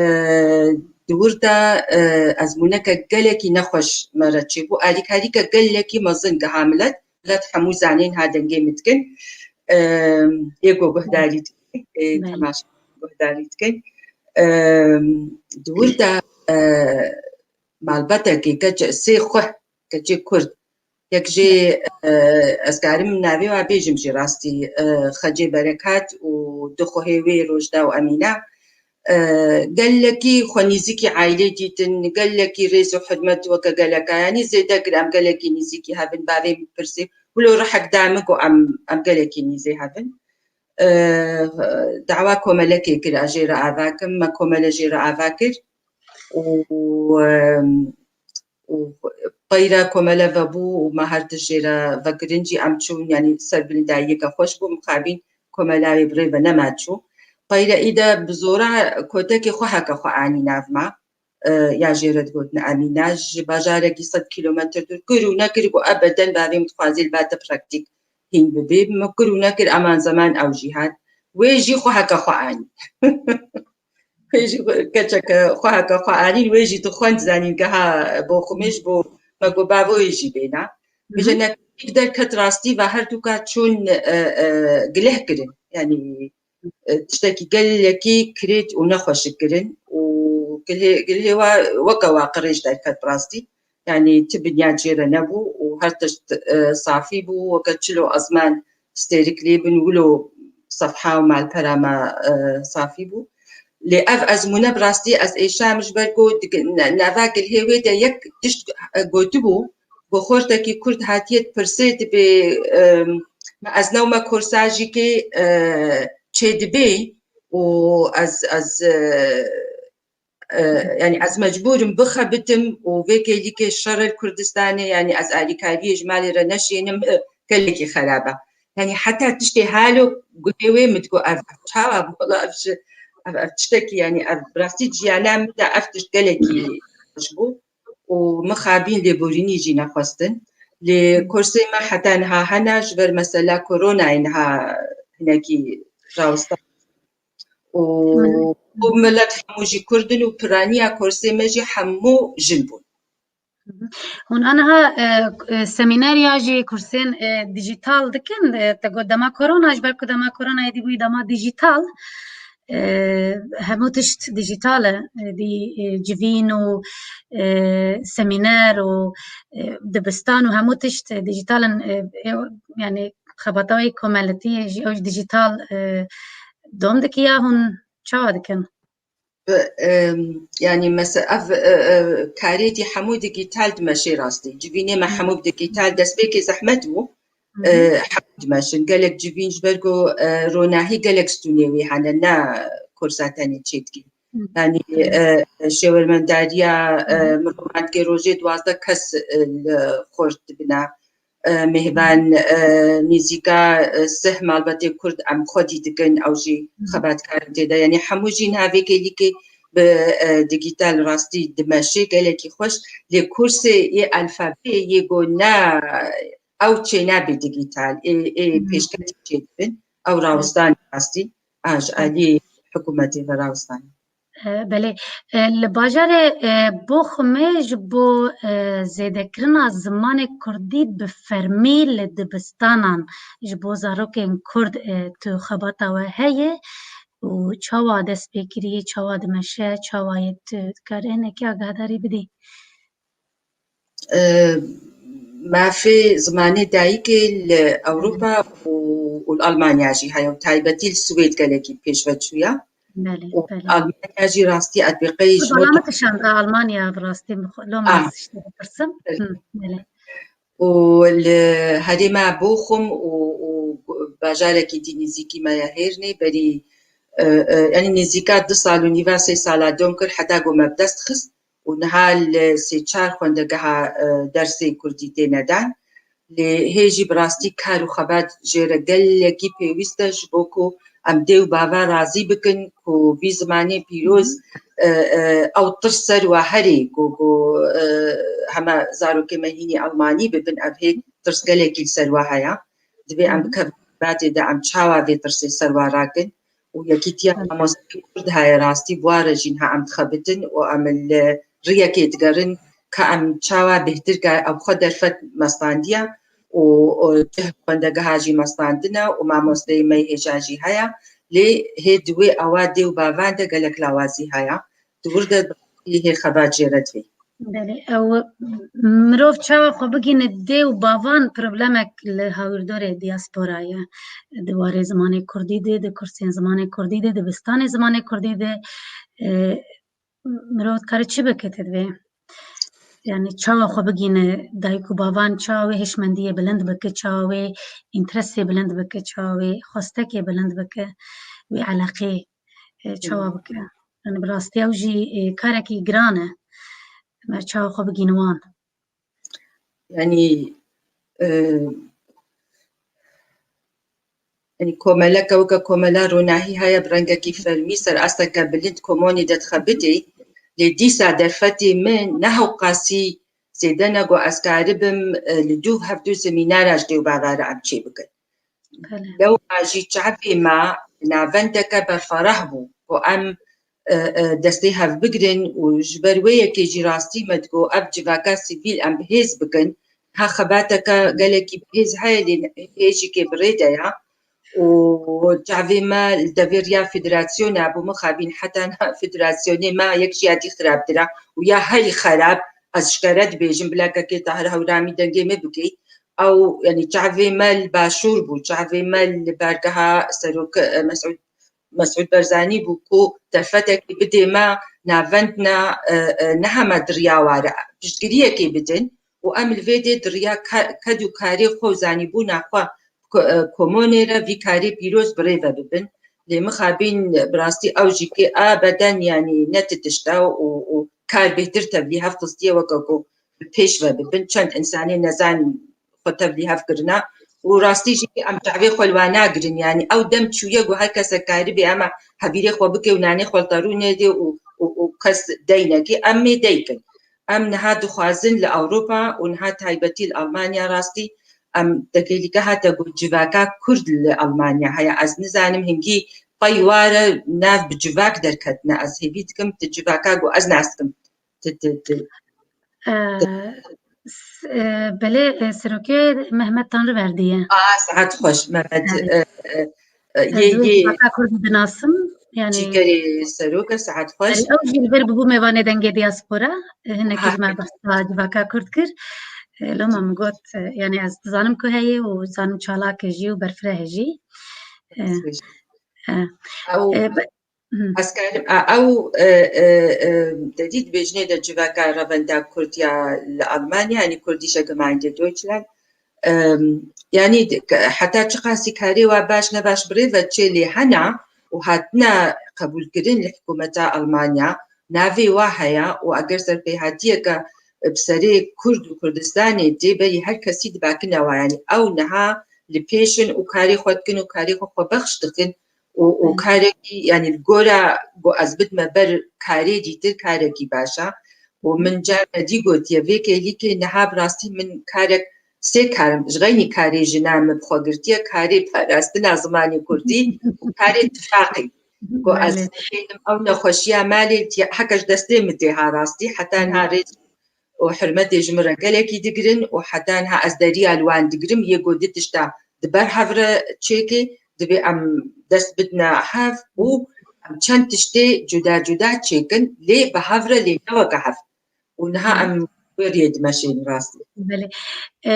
di wir de, e, ezmûneke gelekî nexweş me re çêbû. Alîkarîke gelekî mezin giha milet. Milet hemû zanên ha dengê min dikin. Em, yê ku guhdarî dikin, ê, Belê. temaşe guhdarî dikin. Em, di wir de, e, malbetekê keç-, sê xwe, keçê Kurd. Yek jê, e, ez karim navê wa bêjim jî rastî, e, Xecê Berekat û du xwehê wê Rojda û Emîna. E, gelekî xwe nîzîkî aîlê dîtin, gelekî rêz û hurmet weke geleka, yanî zêde kir em gelekî nîzîkî hev in, bavê min pirsî, wilo rihek da min ku em, em gelekî nîzê hev in. E, dawa komelekê kir, ez jê re ava kim, me komele jê re ava kir û, em, û peyra komele vebû û me her tişt jê re vekirin jî em çûn, yanî ser bilindayiyeke xweş bû, mixabîn komela wê bi rê ve nema çû. Peyre î de bi zora kotekê xwe heke xwe anî nav me, e, ya jê re digotin Emîna, ji bajarekî sed kîlometr dûr, kir û nekir ku ebeden bavê min dixwazî li ba te praktîk hîn bibê. Min kir û nekir, eman zeman ew jî hat. Wê jî xwe heke xwe anî. Wê jî xwe, keçeke xwe heke xwe anîn, wê jî dixwend, zanîn geha Boxumê ji bo me got bavo wê jî bêne. Hı hı. Bêje ne derket rastî ve her du ka çûn, e, e, gileh kirin. Yanî, e, tiştekî gelekî kirêt û nexweşik kirin û gilhê, gilhê wa weke wa qirêj derket bi rastî. Yanî ti binyat jê re nebû û her tişt, e, safî bû, weke çilo ezman stêrik lê bin wilo sefha û malpera me, e, safî bû. Lê ev ezmûne bi rastî ez êşam ji ber ku dik-, ne-, nava gilhê wê de yek tişt, e, gotibû, ku xortekî Kurd hatiye dipirsê dibê, e, me ez new me kursa jî kê, e, çêdibê û ez, ez, e, e, yanî ez mecbûr im bixebitim û vê kêlîkê şer e li Kurdistanê, yanî ez alîkariyê ji malê re neşênim, e, gelekî xerab e. Yanî heta tiştê halo guhê wê min digot ev, ev çawa bû? Wela ev ji, ev, ev tiştekî, yanî ev bi rastî di jiyana min de ev tişt gelekî xweş bû û mixabîn lêborînî jî nexwestin. Lê kursê me heta niha hene, ji ber mesela koronayê niha hinekî rawestan. Û Hı. bu millet hemû jî Kurd in û piraniya kursê me jî hemû jin bûn. Hı hı. Hûn aniha, e, e, semîner ya jî kursên, e, dijîtal dikin? E, te got dema korona, ji ber ku dema koronayê dî bûyî dema dijîtal. E, hemû tişt dijîtal e. E, dî, e, civîn û, e, semîner û, e, dibistan û hemû tişt, e, dijîtal in. E, e, yanî xebata wê komelîtiyê jî ew jî dijîtal, e, dom dike ya hûn çawa dikin? Bi, em, yanî mese-, ev, e, e, karêtî hemû digîtal dimeşê rastî. Civînê me Hı. hemû digîtal, destpêkê zehmet bû. Hı hı. E, hemû dimeşin. Gelek civîn ji ber ku, e, ronahî gelek stûnê wî hene, ne kursa tenê çêdikî. Hı. Yanî, Hı. e, şêwirmendariya, e, Hı hı. mirovan dike rojê duwazdeh kes, e, li xort dibine. E, mêvan, e, nêzîka, e, sih malbatê Kurd em xwedî dikin, ew jî Hı. xebatkarin tê de. Yanî hemû jî niha vê kêlîkê bi, e, digîtal rastî dimeşê, gelekî xweş. Lê kursê yê alfabeyê yê ku ne, ew çênabê digîtal, ê, ê Hı. pêşketî çêdibin, ew Hı. rawestan rastî, a ji Hı. alî hikûmetê ve rawestan. E, belê. E, li bajarê, e, Boxumê ji bo, e, zêdekirina zimanê kurdî bi fermî li dibistanan ji bo zarokên kurd, e, tu xebata we heye û çawa dest pê kiriye, çawa dimeşe, çawa ye, tu dikarî hinekî agahdarî bidî? E, mafê zimanê dayikê li Ewropa û, û li Almanya jî heye û taybetî li Swêd gelekî pêşve çûye. Belê, Û belê. Almanya jî rastî etbîqeyî ji bo Bala min kişanda Almanya bi rastî min xwe, loma Ah. ez tiştê bipirsim. Belê. Hı, belê. Û li herêma Boxum û, û bajarekî dî nêzîkî me ya Hêrnê berî, e, e, yanî nêzîka du sal û nîva sê sala dom kir heta ku me bi dest xist û niha li sê çar xwendegeha, e, dersê kurdî têne dan. Lê hê jî bi rastî kar û xebat jê re gelekî pêwîst e ji bo ku em dê û bava razî bikin ku vî zimanê pîroz, Hı hı. e, e, ew tirs ser wa herê ku, ku, e, hema zarokê me hînî Almanî bibin, ev hê tirs gelekî li ser wa heye. Divê em Hı hı. bikevin xebatê de em çawa vê tirsê ser wa rakin û yekîtiya Hı. mamosteyê Kurd heye rastî, bi wa re jî niha em dixebitin û em li riyekê digerin ka em çawa bêhtir ka ev xwe derfet mestandiye û, û cih xwendegeha jî mestandine û mamosteyê me yê hêja jî heye. Lê hê di wê awa dê û bavan de gelek lawazî heye. Di wir de hê xebat jê re divê. Belê, ew mirov çawa xwe bigihîne dê û bavan problemek li hawirdorê diaspora ye. Di warê zimanê kurdî de, di kursên zimanê kurdî de, di bistanê zimanê kurdî de, e, mirov dikare çi bike te divê? Yani çawa xwe bigihîne dayik û bavan, çawa wê hişmendiyê bilind bike, çawa wê întresê bilind bike, çawa wê xwestekê bilind bike, wê eleqê, e, çawa Hı. bike? Yani bi rastî ew jî, e, karekî giran e. Me çawa xwe bigihîne wan? Yani, e, Yanî komeleke weke komela ronahî heye bi rengekî fermî ser asteke bilind komonê de dixebitê, lê dîsa derfetê min ne hewqasî zêde ne ku ez karibim, e, li dû hevdû semînara ji dê û bava re em çêbikin. Belê. Lewma jî çavê me navendeke berferah bû ku em, e, e, destê hev bigrin û ji ber wê yekê jî rastî me digot ev civaka sivîl em bi hêz bikin. Ha xebateke gelekî bi hêz heye lê hêjîkê bi rê de ye û çavê me li devê riya federasyona bû mixabîn heta niha federasyonê me yek ji ya dî xirabtir e û ya herî xerab ez ji kere dibêjim bila kekê Tahir Hewramî dengê me bikey. Ew, yanî çavê me li başûr bû, çavê me li bargeha serok, e, Mesûd, Mesûd Barzanî bû ku derfetekê bidê me navend ne, e, e, ne hema di riya ware, piştgiriyekê bidin û em li vê dê di riya ka-, ked û karê xwe û zanîbûna xwe ko-, e, komonê re vî karê pîroz bi rê ve bibin. Lê mixabîn bi rastî ew jî kê a beden, yanî ne ti tişt e û, û kar bêhtir tevlî hev xistiye weke ku bi pêş ve bibin. Çend însanê nezan xwe tevlî hev kirina û rastî jî em çavê xwe li wan nagirin. Yanî ew dem çûye ku her kesek karibê ema hevîrê xwe bike û nanê xwe li terûnê dê û, û, û kes dey neke. Em ê dey kin. Em niha dixwazin li Ewropa û niha taybetî li Almanya rastî em tekelîke hate ku civaka Kurd li Almanya heye. Ez nizanim hingî pey ware nav bi civak derketine. Ez hêvî dikim ti civaka ku ez nas dikim. Ti, ti, ti. Ee, s- e, belê, e, Serokê Mehmet Tanrıverdi ye. Aa, saet xweş, Mehmet. Yani, E, e, e, ez yê, wê yê civaka Kurdî dinasim. Yani, çîkerê serok e, saet xweş. Yani, ew jî li vir bûbû mêvanê Dengê Diaspora. E, hinekî ji me behsa civaka Kurd kir. E, loma min got, e, yani ez dizanim ku heye û zanim çalak e jî û berfireh e jî. E, e, Ew e, be- Hı. Ez karim, a, ew, e, e, e, te dî dibêjinê de civaka Revenda Kurd ya li Almanya, yanî Kurdische Gemeinde Deutschland. Em, yanî di-, ke-, heta çiqasî karê wa baş ne baş bi rê ve çê lê hena û hatina qebûlkirin li hikûmeta Almanya, navê wa heye û eger serpêhatiyeke bi serê Kurd û Kurdistanê tê, berî her kesî dibakine wa. Yanî ew niha li pêş in û karê xwe dikin û karê xwe xwebexş dikin. û, û karekî, yanî li gora ku ez bidime ber karê dîtir karekî baş e. Û min carna dî gotiye, vê kêlîkê niha bi rastî min karek, sê kar, ji xeynî karê jina min bi xwe girtiye, karê parastina zimanê kurdî û karê tifaqê. Ku ez Belê. Dibêjim ew nexweşiya malê tiya, heke ji destê min tê ha rastî, heta niha rêz û hurmetê ji min re gelekî digirin û heta niha ez deriya li wan digirim, yê ku di tişta di ber hev re çêkê, divê em dest bidine hev û em çend tiştê cuda cuda çêkin, lê bi hev re, lê ne weke hev. Û niha Hı. em wê riyê dimeşên rastî. Belê. E,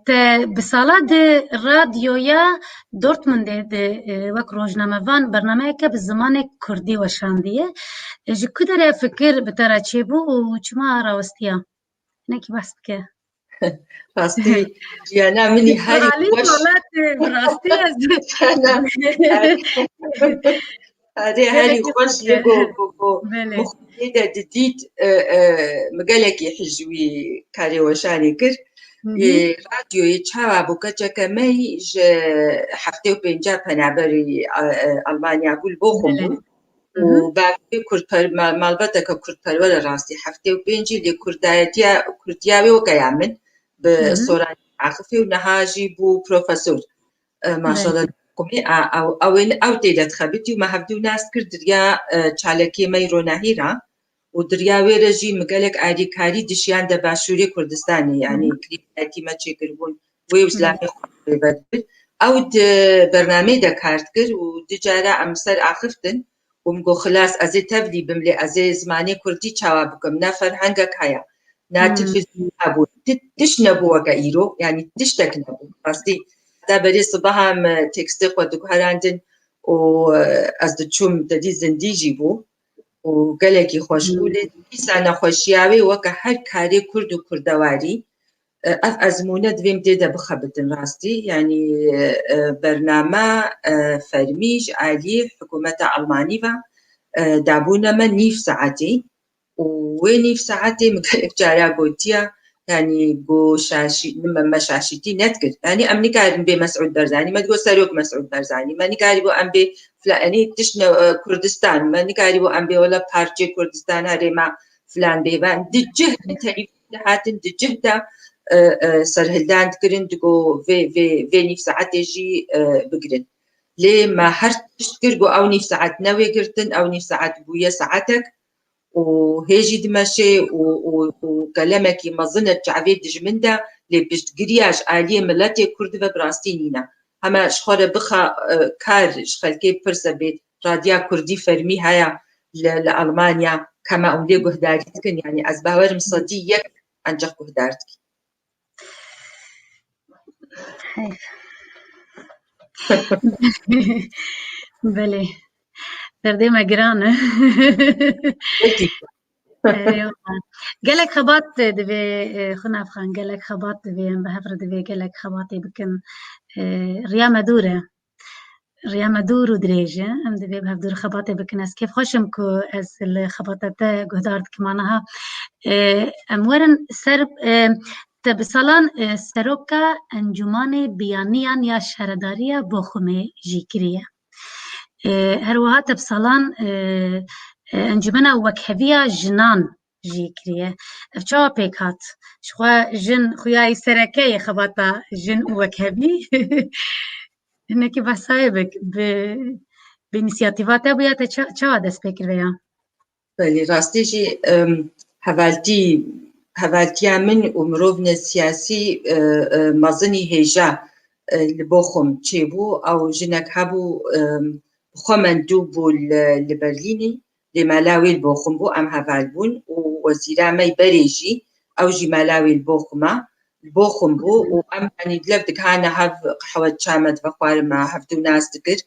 te bi sala di radyoya Dortmundê de, e, wek rojnamevan bernameyeke bi zimanê kurdî weşandiye. E, ji ku derê fikir bi te re çêbû û çima rawestiya? Hinekî behs bike. Rastî jiyana min î herî Alî xweş. Welat, e, bi rastî ez Jiyana, herî, herî, herî Gelekî xweş xweş e. Yê ku, ku, ku Belê. Min xwedê de didît, e, e, min gelekî hîj wî karê weşanê kir. Hı hı. Ê, radyoyê çawa bû, keçeke me yî ji heftê û pênca penaberî, e, e, Almanya bû, li Bochum Belê. Bû. Hı hı. Û bavê kurdper-, ma-, malbateke kurdperwer e rastî. Heftê û pêncî lê kurdayetiya, kurdiya wê weke ya min bi Hı hı. Soranî Aqifê û niha jî bû profesor. E, Belê. Maşallah, kumê, a, ew, ew ên, ew tê de dixebitî û me hevdû nas kir diriya, e, çalakiyê me yî ronahî re. Û diriya wê re jî min gelek alîkarî dişiyan de başûrê Kurdistanê, yanî Hı. Krîzayetî me çêkiribûn, wê û Hı. Zilamê xwe rêve dibir. Ew di bernameyê de kar dikir û du cara em ser axiftin û min got, xilas, ez ê tevlî bim, lê ez ê zimanê kurdî çawa bikim? Na ferhengek heye, na Hı. Televîzyon nebû, ti-, tişt nebû weke îro, yanî tiştek nebû. Rastî, heta berê sibeha em tekstê xwe diguherandin û, e, ez diçûm, te dî zindî jî bû. û gelekî xweş bû. Lê dîsa nexweşiya wê weke her karê kurd û kurdewarî, e, ev ezmûne divê em tê de bixebitin rastî. Yanî, e, bername, e, fermî ji alî hikûmeta Almanî ve, e, dabûne me nîv saetî û wê nîv saetê min gelek cara gotiye, yanî got şaşî-, me, me şaşîtî nedikir. Yanî em nikarin bê Mesûd Barzanî, me digot serok Mesûd Barzanî, me nikarîbû em bê filan, yanî tişt ne, e, Kurdistan, me nikarîbû em bê wela parçê Kurdistan herêma filan bê. Van di cih de televîzyon dihatin, di cih de, e, e, serhildan dikirin, digot vê, vê, vê nîv saetê jî, e, bigirin. Lê me her tişt kir, got ew nîv saet ne wê girtin, ew nîv saet bûye saetek. û hê jî dimeşê û, û, û kelemekî mezin e çavê dijmin de, lê piştgiriya ji aliyê miletê Kurd ve bi rastî nîne. Hema ji xwe re bixe, e, kar ji xelkê bipirse bê, radya Kurdî fermî heye li, li Almanya, kema em lê guhdarî dikin, yanî ez bawerim sedî yek enceq guhdar dikin. Heyf. Belê. Derdê me giran e. Peki. Eyvallah. Gelek xebat divê, e, Xunavxan, gelek xebat divê, em bi hev re divê gelek xebatê bikin. E, riya me dûr e. Riya me dûr û dirêj e. Em divê bi hevdûr xebatê bikin. Ez kêfxweş im ku ez li xebata te guhdar dikim. Aniha, e, em werin ser, e, te bi salan, e, seroka Encûmanê Biyaniyan ya Şaredariya Boxumê jî kiriye. E, her wiha te bi salan, e, e, Encûmena Wekheviya Jinan jî kiriye. Ev çawa pêk hat? Ji xwe jin xuyayî sereke yê xebata jin û wekhevî. Hinekî behsa wê bik. Bi, bi înisiyatîfa te bûya, te ça-, çawa dest pê kir vêya? Belê, rastî jî, em, hevaltî, hevaltiya min û mirovne siyasî, e, e, mezinî hêja, e, li Boxum çêbû. Ew jinek hebû, em, bi xwe mendûb bû li, li Berlînê. Lê mala wê li Boxum bû, em heval bûn û wezîra me yî berê jî, ew jî mala wê li Boxum e, li Boxum bû û em, yanî, lev digihane hev, qehwe, çay me divexwarin, me hevdû nas dikir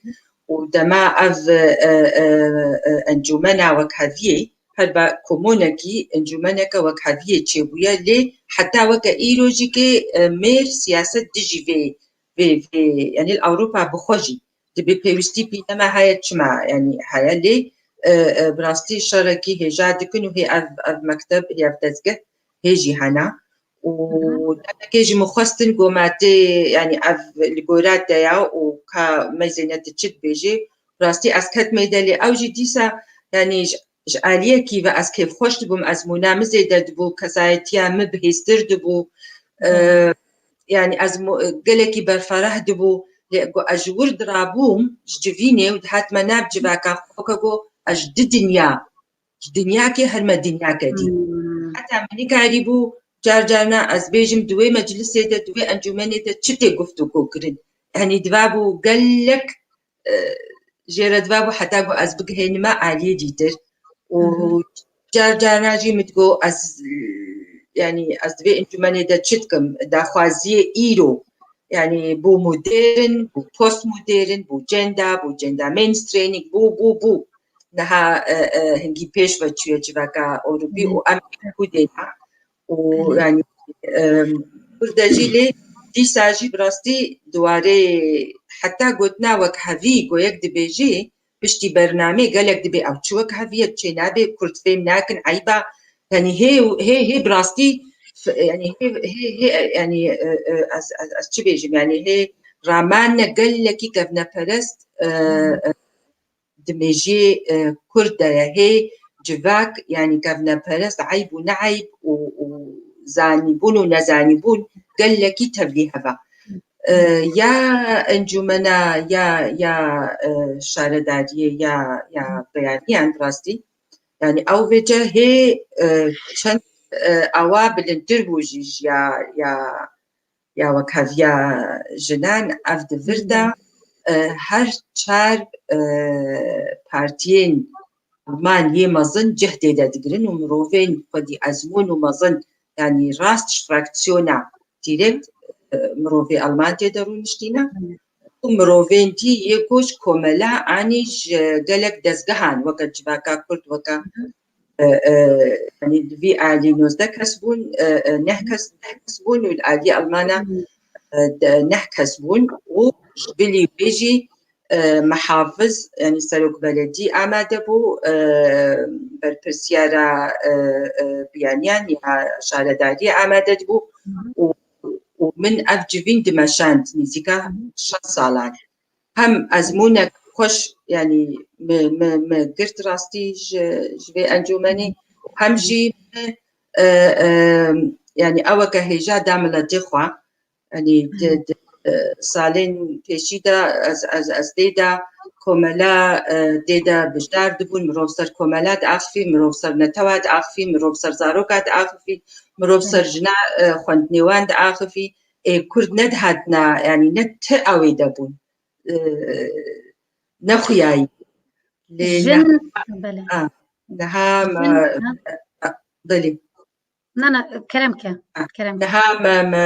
û dema ev, e, e, e, encûmena wekheviyê, her ba komonekî encûmeneke wekheviyê çêbûye, lê heta weke îro jî kê, e, mêr siyaset dijî vê, vê, vê, yanî li Ewropa bi xwe jî dibê pêwîstî pî nema heye, çima, yanî heye, lê, e, e, bi rastî şerekî hêja dikin û hê ev, ev mekteb, hê ev dezgeh hê jî hene. Û Hı hı. demekê ji min xwestin, got me tê, yanî ev li gora te ya û ka meyzêne tu çi dibêjê. Bi rastî ez ketmê de, lê ew jî dîsa, yanî ji, ji aliyekî ve ez kêfxweş dibûm, ezmûna min zêde dibû, kesayetiya min bihêztir dibû. E, Hı. yanî ez mo-, gelekî berfereh dibû, lê got ez ji wir dirabûm, ji civînê û dihatime nav civaka xwe, weke got ez ji di dinya, ji dinyakê herme dinyake dî. Hmm. Heta min nikarîbû car carna ez bêjim di wê meclisê de, di wê encûmenê de çi tê guftûgo kirin. Yanî divabû gelek, e, jê re divabû heta ku ez bigihênime aliyê dîtir. Û Hı hı. car carna jî min digot ez, yanî ez di vê encûmenê de çi dikim, daxwaziyê îro, yanî bû modern, bû postmodern, bû gender, bû gender mainstreaming, bû, bû, bû. Niha, e, e, hingî pêş ve çûye civaka Ewropî Hı. û em ku dêna. Û Belê. yanî, em, burada jî lê dîsa jî bi rastî di warê heta gotina wekhevî, go yek dibêjî, piştî bernamê gelek dibê ew çi wekheviye, çê nabe, Kurd fêm nakin, eyba. Yanî hê, hê, hê bi rastî, f-, yanî hê, hê, hê, yanî, e, e, ez, ez, ez çi bêjim, yanî hê raman ne gelekî kevneperest, e, Hı. e, di mêjiyê, e, Kurd de ye. Hê civak, yanî kevneperest, eyb û neeyb û, û zanîbûn û nezanîbûn gelekî tevlî heva. E, ya encûmena, ya, ya, e, şaredariyê, ya, ya beyaniyan bi rastî. Yanî ew vêce hê, e, çend, e, awa bilindtir bû jî ji ya, ya ya wekheviya jinan, ev di vir de, e, her çar, e, partiyên Alman yê mezin cih tê de digirin û mirovên xwedî ezmûn û mezin, yanî rast fraksiyona direkt, e, mirovê Alman tê de rûniştîne. Û mirovên dî yê ku ji komela anî ji gelek dezgehan weke civaka Kurd, weke e, e, yanî li vî alî nozdeh kes bûn, e, e, neh kes, neh kes bûn û li alî Almana, e, de, neh kes bûn û ji bilî wê jî, e, mihafiz, yanî serok beledî amade bû, e, berpirsiyara, e, e, biyaniyan ya şaredariyê amade dibû û, û min ev civîn dimeşand nîzîka şeş salan. Hem ezmûnek xweş, yanî mi, mi, mi girt rastî ji, ji vê encûmenê, hem jî mi, e, e, yanî eweke hêja da miletê xwe. Yanî di, di, e, salên pêşî de ez, ez, ez tê de komela, e, tê de bijdar dibûn, mirov ser komela diaxifî, mirov ser netewa diaxifî, mirov ser zaroka diaxifî, mirov ser jina, e, xwendinê wan diaxifî. Ê Kurd nedihatina, yanî ne ti ew ê de bûn. e, nexuyayî. Lê Jin, niha, belê. a, niha me, Jin, ha? a, belê. Na, na, kerem ke, A, kerem ke. Niha me, me,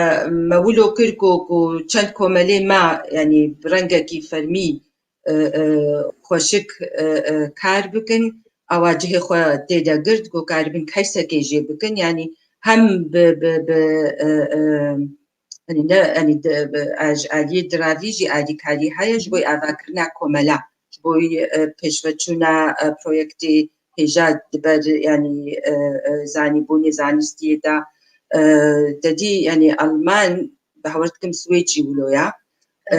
me wilo kir ku, ku çend komelê me, yanî bi rengekî fermî, e, e, xweşik, e, e, kar bikin. Awa cihê xwe tê de girt, ku karibin keysekê jê bikin. Yanî hem bi, bi, bi, e, e, Yanî ne, yanî de, e, ji aliyê diravî jî alîkarî heye ji bo avakirina komela, ji bo, e, pêşveçûna, e, proyektê hêja di ber, yanî, e, e, zanîbûnê, zanistiyê de, e, te dî, yanî Alman, bawer dikim Swêd jî wilo ya. E,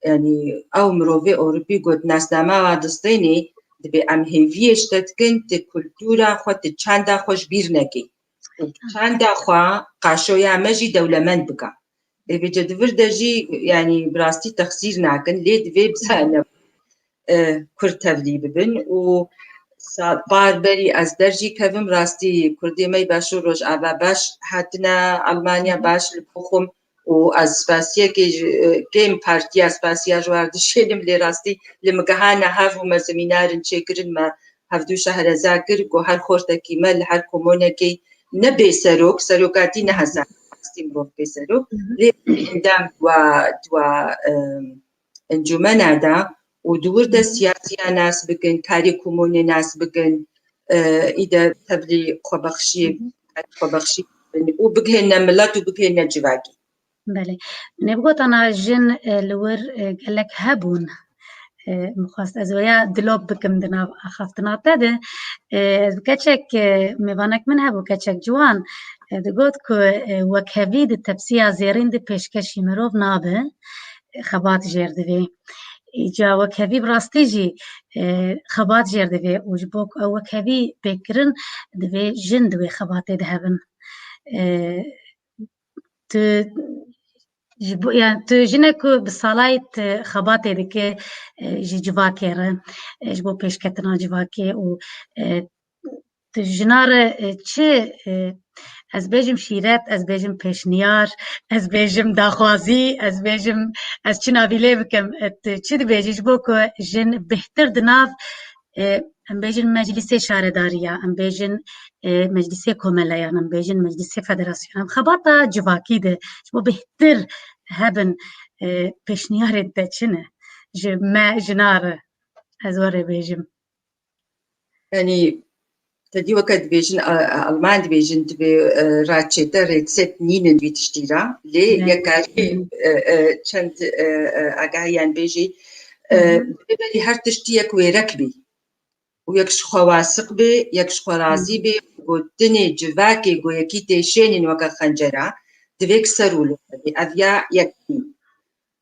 yanî ew mirovê Ewropî got nasnama wa distênê, dibê em hêviyê ji te dikin, tu kultura xwe, tu çanda xwe ji bîr nekî. Û çanda xwe, qaşoya me jî dewlemend bike. Ê vêce di vir de jî, yanî bi rastî texsîr nakin, lê divê bizane, e, Kurd tevlî bibin û sa-, par berî ez derjî kevim, rastî Kurdê me yê Başûr Rojava baş hatine Almanya, baş li Bochum û ez spasiyekê ji, e, kêm partiya spasiya ji war dişêlim, lê rastî li min gihane hev û me semînarin çêkirin, me hevdû şehreza kir ku her xortekî me li her komonekê ne bê serok, serokatî nehesane, rastî mirov bê serok, lê endam di wa, di wa, em, encûmena de û di wir de siyasiya nas bikin, karê komonê nas bikin, e, î de tevlî xwebexşiyê, xwebexşî bin û bigihêne milet û bigihêne civakî. Belê. Nebgotana jin, e, li wir, e, gelek hebûn. E, min xwest ez wêya dilop bikim di nav axaftina te de. E, ez bi keçek, e, mêvanek min hebû, keçek ciwan, e, digot ku, e, wekhevî di tepsiya zêrîn de pêşkêşî mirov nabe, e, xebat jêr divê. Îca wekhevî bi rastî jî, e, xebat jêr divê û ji bo ku ew wekhevî pêk kirin, divê jin di wê xebatê de hebin. E, tu ji bo, yani tu jinek ku bi salayî tu xebatê dike, e, ji civakê re, e, ji bo pêşketina civakê û, e, tu jina re, e, çi, e, ez bêjim şîret, ez bêjim pêşniyar, ez bêjim daxwazî, ez bêjim, ez çi navî lê bikim, e, tu çi dibêjî ji bo ku jin bêhtir di nav, e, em bêjin meclisê şaredariya, em bêjin, e, meclisê komeleyan, em bêjin meclisê federasyonan, em xebata civakî de ji bo bêhtir hebin, e, pêşniyarên te çi ne ji me jina re? Ez were bêjim. Yanî, te dî weke dibêjin, a, a, Alman dibêjin, divê, e, raçete, Rezept nînin vî tiştî ra. Lê Ne. yekarî, e, e, çend, e, e, agahiyan bêjî, e, Hı hı. divê berî her tiştî yek wêrek bî. Û yek ji xwe wasiq bê, yek ji xwe razî bê, gotinê civakê ku yekî tê şênên weke xencera, divê ki ser wilo bê. Ev ya yek bî.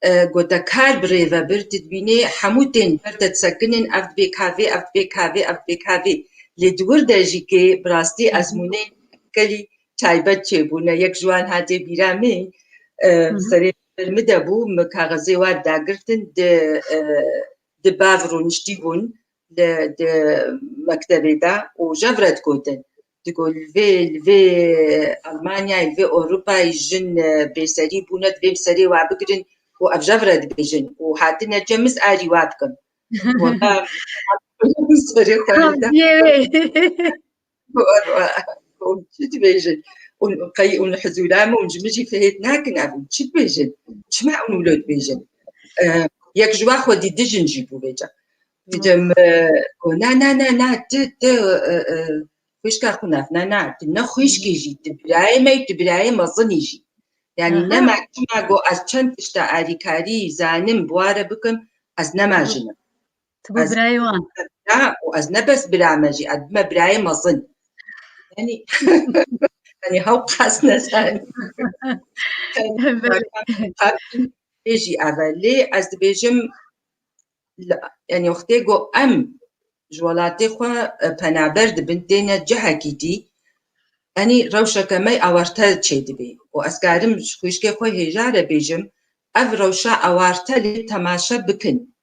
E, gote kar bi rê ve bir, tu dibînê hemû tên ber te disekinin, ev dibê kavê, ev dibê kavê, ev dibê kavê. Lê di wir de jî kê bi rastî Hı hı. ezmûnên gelî taybet çêbûne. Yek ji wan hatê bîra min, e, Hı hı. serê ber min de bû, min kaxezê wan dagirtin, di, e, di bav rûniştî bûn, di, di mektebê de û jev re digotin. Digo, li vê, li vê Almanyayê, li vê Ewropayê jin, e, bêserî bûne, divê bi serê wa bigirin û ev jev re dibêjin û hatine cem, ez arî wa bikim. Wela serê xwe Tam lê da. diyê wê. Hûn çi dibêjin? Hûn qey hûn hizûra me, hûn ji min jî fihêt nakin, ev hûn çi dibêjin? Çima hûn wilo dibêjin? E, yek ji wa xwedî dijin jî bû vêca. Dibêjim, e, go, na, na, na, na, ti, ti, e, e, xwişka xwe nav, na, na, tu ne xwişkî jî, tu birayê me yî, tu birayê mezinî jî. Yanî Aha. nema çima go ez çend tişta arîkarî zanim bi wa re bikim, ez nema Aha. jin im. Tu bû Ez birayê wan. bira û ez ne bes bira me jî, ez bime birayê mezin. Yanî, yanî hew qas nezanî. Belê. Yanî, jî ev e. Lê ez dibêjim, li, yanî wextê ku em ji welatê xwe, e, penaber dibin, têne cihekî dî, yanî rewşeke me awarte çêdibê. Û ez karim ji xwişkê xwe hêja re bêjim, ev rewşa awarte lê temaşe bikin.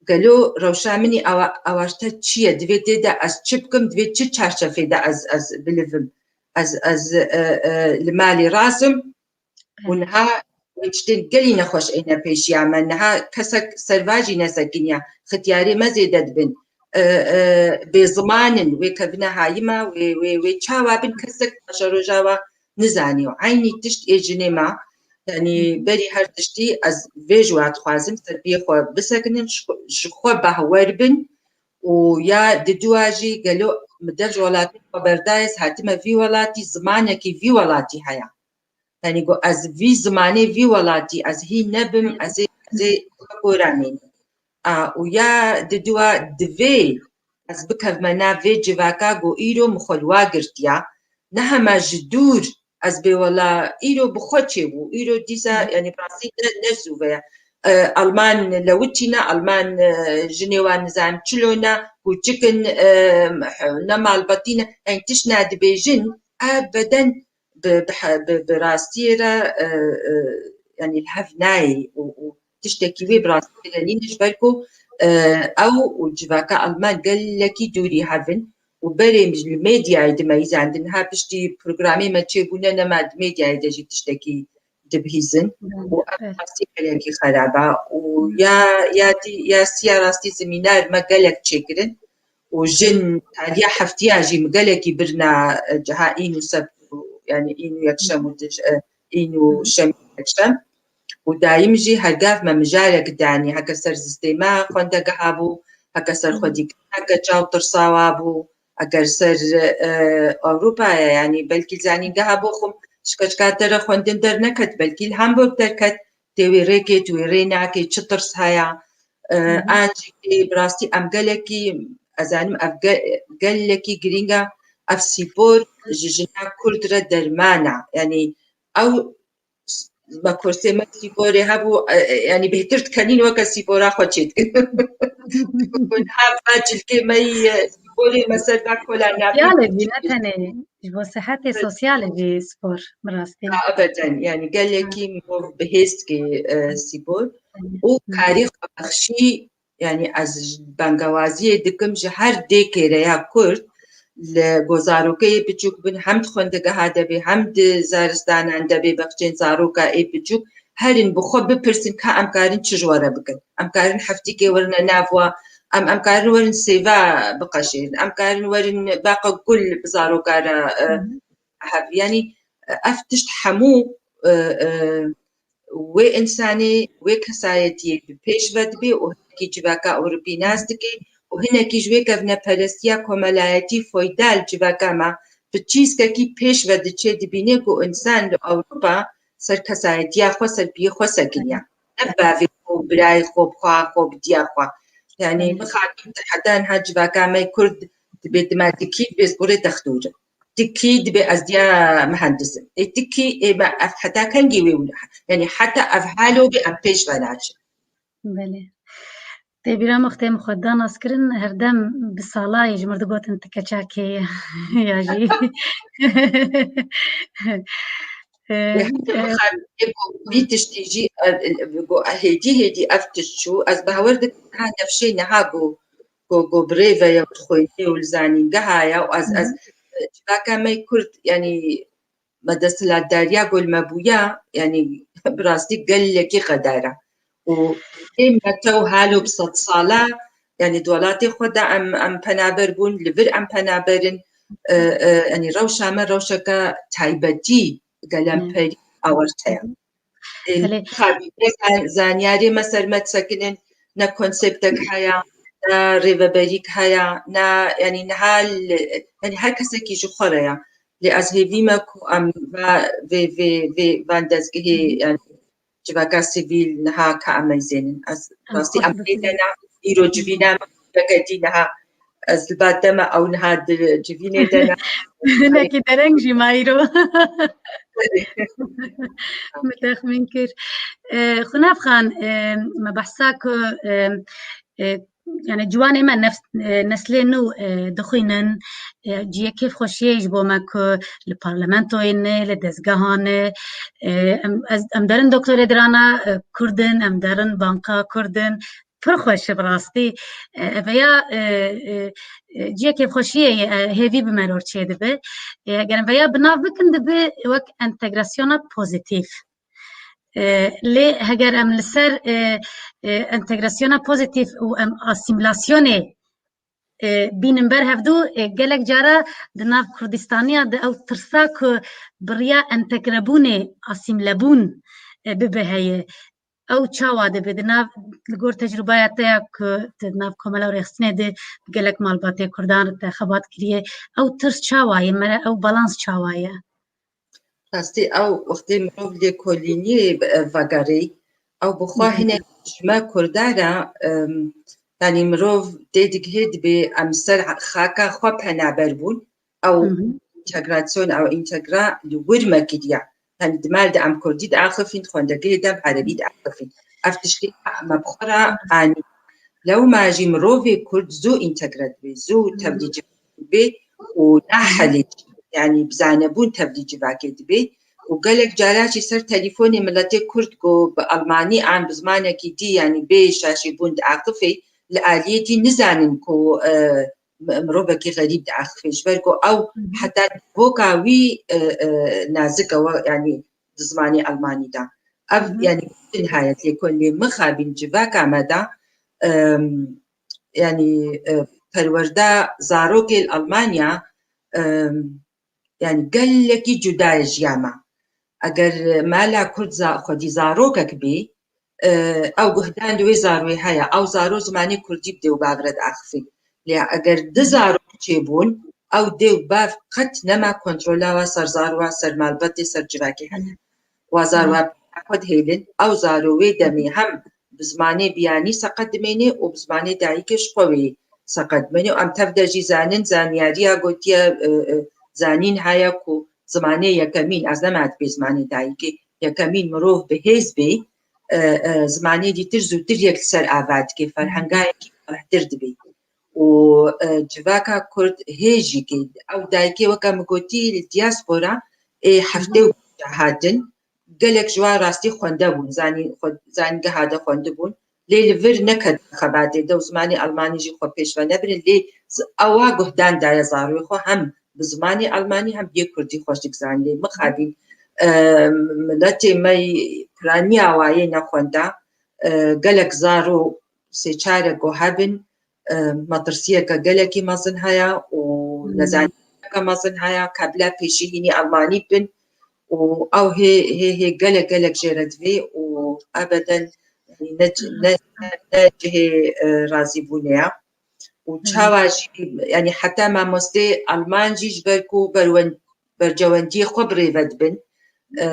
Gelo rewşa min î awa-, awarte çi ye? Divê tê de ez çi bikim? Divê çi çarçefê de ez, ez bilivim? Ez, ez, e, e, li malê razim û niha wê tiştên gelî nexweş êne pêşiya me. Niha kesek serva jî nesekiniya. Xitiyarê me zêde dibin. E, e, bêziman in. Wê kevine hayî me, wê, wê, wê çawa bin, kesek paşeroja wa nizanî. Û eynî tişt ê jinê me. Yanî berî her tiştî ez vê ji wa dixwazim, ser piyê xwe bisekinin, ji xwe, ji xwe behwer bin û ya diduwa jî gelo min dev ji welatê xwe berdaye, ez hatime vî welatî, zimanekî vî welatî heye. Yanî got, ez vî zimanê vî welatî ez hî nebim, ez ê, ez ê xwe gora nînim. A, û ya diduwa divê ez bikevme nav vê civaka ku îro min xwe li wa girtiya. Ne hema ji dûr ez bê wela îro bi xwe çêbû. Îro dîsa, Hı hı. yanî bi rastî ne, ne zû ve ye. E, Alman lewitî ne, Alman, e, jinê wan nizam çilo ne, kûçik in, e, ne malbatî ne. Yanî tişt ne dibêjin, ebeden bi, bi, bi, bi rastiyê re, e, e, yanî li hev nayê û, û tiştekî wê bi rastiyê re nîne, ji ber ku, e, ew û civaka Alman gelekî dûrî hev in û berê min ji li medyayê dimeyîzandin. Ha piştî programê me çêbûne nema di medyayê de jî tiştekî dibihîzin û ev Evet. rastî gelekî xerab e û ya, ya dî, ya siya rastî semînar me gelek çêkirin û jin taliya heftiya jî min gelekî birna, e, ciha în û sebt û, yanî în û yekşem û dij-, e, în û Hı hı. şem yekşem û dayîm jî hergav me mijarek danî, heke ser sistêma xwendegeha bû, heke ser Hı hı. xwedîkirina keça û tirsa wa bû, eger ser, e, Ewropayê, yanî belkî li zanîngeha bo xwe ji keçika te re xwendin derneket, belkî li Hamburg derket, tê wê rêkê, tu wê rê nakê, çi tirs heye. E, Hı hı. an jî tê bi rastî em gelekî, ez zanim ev ge-, gelekî girîng e, ev spor ji jina Kurd re derman e. Yanî ew me kursê me spîporê hebû, e, e, yanî bêhtir dikenîn weke spîpora xwe çêdikin. Niha va cilkê me yî, e, spîporê me ser va kola nabî. Sosyal e jî, ne tenê ji bo sehetê Evet. sosyal e jî spor, bi rastî. Ha, ebeden, yanî gelekî mirov bi hêz dike, e, spîpor û Hı. karî xwebexşî Yanî ez ji bangewaziyê dikim ji her dêkê re ya Kurd li ku zarokê yê biçûk bin, hem di xwendegeha de bê, hem di zaristanan de bê, bexçên zaroka ê biçûk, herin bi xwe bipirsin ka em karin çi ji we re bikin. Em karin heftîkê werine nav we, em, em karin werin sêva biqeşêrin, em karin werin baqa gul bi zaroka re, e, Hı hı. hev. Yanî, e, ev tişt hemû, e, e, wê însanê, wê kesayetiyê bi pêş ve dibe û hinekî civaka Ewropî nas dike û hinekî ji wê kevneperestiya komelayetî foyda li civaka me bi çîskekî pêş ve diçe, dibîne ku însan li Ewropa ser kesayetiya xwe, ser piyê xwe sekiniya. Ne bi bavê xwe, bi birayê xwe, bi xweha xwe, bi diya xwe. Yanî mixabin te heta niha civaka me Kurd dibê dima dikî dibê kurê dextûr in. Tikî dibê ez diya mihendisim. Ê tikî ê me ev heta kengî wê wina? Yanî heta ev halo bê em pêş ve naçin. Belê. Tê bîra me xwe tê min xwe da naskirin, her dem bi salayê ji mir digotin ti keçakê ya jî. Ê, Ê, heta e, mixabin ê ku vî tiştî jî, e, e, ku hêdî hêdî ev tişt çû, ez bawer dikim ha nefşê niha ku ku, ku bi rê ve ye û dixwîne û li zanîngeha ye û ez, Hı ez, hı. civaka me Kurd, yanî me desthilatdariya ku li me bûya, yanî bi rastî gelekî qedar e. Û ê me tew halo bi sed sala, yanî di welatê xwe de em, em penaber bûn, li vir em penaber in, e, e, yanî rewşa me rewşeke taybetî, gelemperî awarte ye. Ê, Belê. Xabî, ne zan-, zanyarê me ser me disekinin, ne konseptek heye, ne rêveberîk heye, ne, yanî niha li, yanî her kesekî ji xwe re ye. Lê ez hêvî me ku em va, vê, vê, vê van dezgehê, yanî civaka sivîl niha ka em meyzênin. Ez Em rastî em xwe pê de ne, îro civîna me, weke dî niha ez li ba te me, ew niha di civînê de ne. Hinekî dereng jî ma îro. Min texmîn kir. E, Xunavxan, e, me behsa ku, e, e, yani ciwanê me nefs-, e, neslê nû, e, dixwînin, e, ciyê kêfxweşiyê ji bo me ku li parlamentoyê ne, li dezgehan ne, e, em, ez, em derin doktorê dirana, e, Kurd in, em derin banka Kurd in, pir xweş e bi rastî. E, eveya, e, e, e, ciyê kêfxweşiyê ye, e, hêvî bi meror çêdibe. E, eger em veya bi nav bikin dibe wek entegrasyona pozîtîf. E, lê heger em li ser, e, e, entegrasyona pozîtîf û em asîmîlasyonê, e, bînin ber hevdû, e, gelek cara di nav Kurdistaniya de ew tirsa ku bi riya entegrebûnê, asîmlebûn, e, bibe heye. Ew çawa dibe di nav, li gor tecrûbaya te ya ku tu di nav komela rêxistinê de gelek malbatê Kurdan te xebat kiriye, ew tirs çawa ye, mere ew balans çawa ye? Rastî ew wextê mirov lêkolîniyê vegerê, ew bi xwe hinek ji me Kurda re, em, yanî mirov tê digihê dibê em ser xaka xwe penaber bûn, ew entegrasyon, ew entegra li wir me kiriye. Yanî di mal de em Kurdî diaxifîn, di xwendegehê de em Erebî diaxifîn. Ev tiştê me bi xwe re anî. Lewma jî mirovê Kurd zû entegre dibê, zû tevlî civakê dibê û nahelê, yanî bi zanebûn tevlî civakê dibê û gelek cara jî ser telîfonê miletê Kurd ku bi Almanî an bi zimanekî dî, yanî bê şaşîbûn diaxifê, li aliyê dî nizanin ku, e, mi-, mirovekî xerîb diaxifê, ji ber ku ew heta boka wî, e, e, nazik e, we, yanî di zimanê Almanî de. Ev, yanî, din hayet lê ku lê mixabin civaka me de, em, yanî, e, perwerda zarokê li Almanya, em, yanî gelekî cuda ye ji ya me. Eger mala Kurd za-, xwedî zarokek bê, e, ew guhdan li wê zaroyê heye, ew zaro zimanê Kurdî bidê û bavre diaxifê. Lê eger du zarok çêbûn, ew dê û bav qet nema kontrola wa ser zarowa, ser malbatê, ser civakê heye. Wa zarowa xwe dihêlin, ew zaro wê demê hem bi zimanê biyanî seqet dimêne û bi zimanê dayikê ji xwe wê seqet dimêne. Û em tev de jî zanin, zanyariya gotiye, e, e, zanîn heye ku zimanê yekemîn, ez nema dibê zimanê dayikê, yekemîn mirov bi hêz bê, e, e, zimanê dîtir zûtir yek li ser ava dike, ferhenga yekî ferehtir dibê. Û, e, civaka Kurd hê jî ke ew dayikê weke min gotî li diaspora ê heftê û pênc hatin, gelek ji wan rastî xwende bûn, zanî-, xwe-, zanîngeha de xwendibûn. Lê li vir neketin xebatê de û zimanê Almanî jî xwe pêş ve nebirin. Lê z-, ewa guhdan daye zaroyê xwe hem bi zimanê Almanî hem yê Kurdî xweş dizanî. Lê mixabîn, e, miletê me yî piraniya wa yê nexwenda, e, gelek zaro sê çarek ku hebin, e, metirsiyeke gelekî mezin heye û Hmm. nezanîneke mezin heye, ka bila pêşî hînî Almanî bin û ew hê, hê, hê gelek, gelek jê re divê û ebeden ne, ne, ne cihê, e, razîbûnê ye. Û Hmm. çawa jî, yanî heta mamostê Alman jî ji ber ku berwen-, bercewendiyê xwe bi rê ve dibin, e,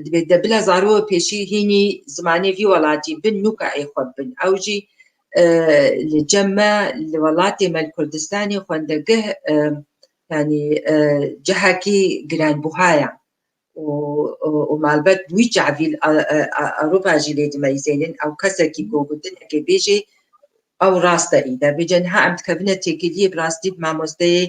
dibê de bila zaro pêşî hînî zimanê vî welatî bin, nûka ê xwe bin. Ew jî, e, li cem me, li welatê me, li Kurdistanê xwendegeh, e, yanî, e, cihekî giranbuha ye. Û, û, û malbet wî çavî li, e, e, e, Ewropa jî lê dimeyzênin. Ew kesekî ku gotinekê bêjê, ew rast e îde. Bêje niha em dikevine têkiliyê bi rastî bi mamosteyê,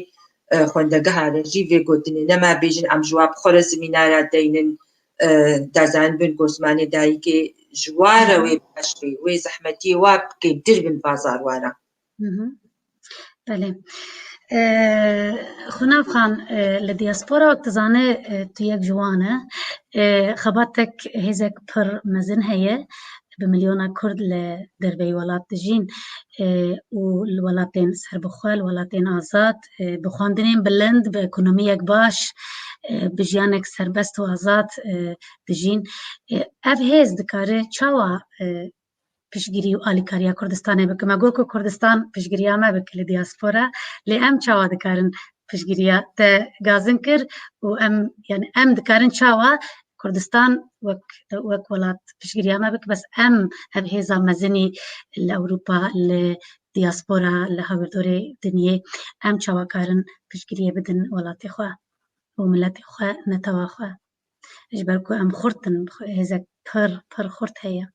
e, xwendegeha re jî vê gotinê. Nema bêjin em ji wa bi xwe re semînara deynin, e, da zanibin ku zimanê dayikê ji wa re wê baş bê, wê zehmetiyê wa bi kêmtir bin bazar wa re. Mhm. Belê. E, Xunav Xan, e, li diaspora wek tu zanî, e, tu yek ji wan e. E, xebatek hêzek pir mezin heye. Bi milyona Kurd li derveyî welat dijîn, e, û li welatên serbixwe, li welatên azad, e, bi xwendinên bilind, bi ekonomiyek baş, e, bi jiyanek serbest û azad, e, dijîn. E, ev hêz dikare çawa, e, piştgirî û alîkariya Kurdistanê bike? Me got ku Kurdistan piştgiriya me bike li diaspora, lê em çawa dikarin piştgiriya te gazin kir û em, yani em dikarin çawa Kurdistan wek, wek welat piştgiriya me bike, bes em ev hêza mezinî li Ewropa, li diaspora, li hawirdorê dinyê, em çawa karin piştgiriyê bidin welatê xwe û miletê xwe, netewa xwe? Ji ber ku em xurt in, hêzek pir, pir xurt heye.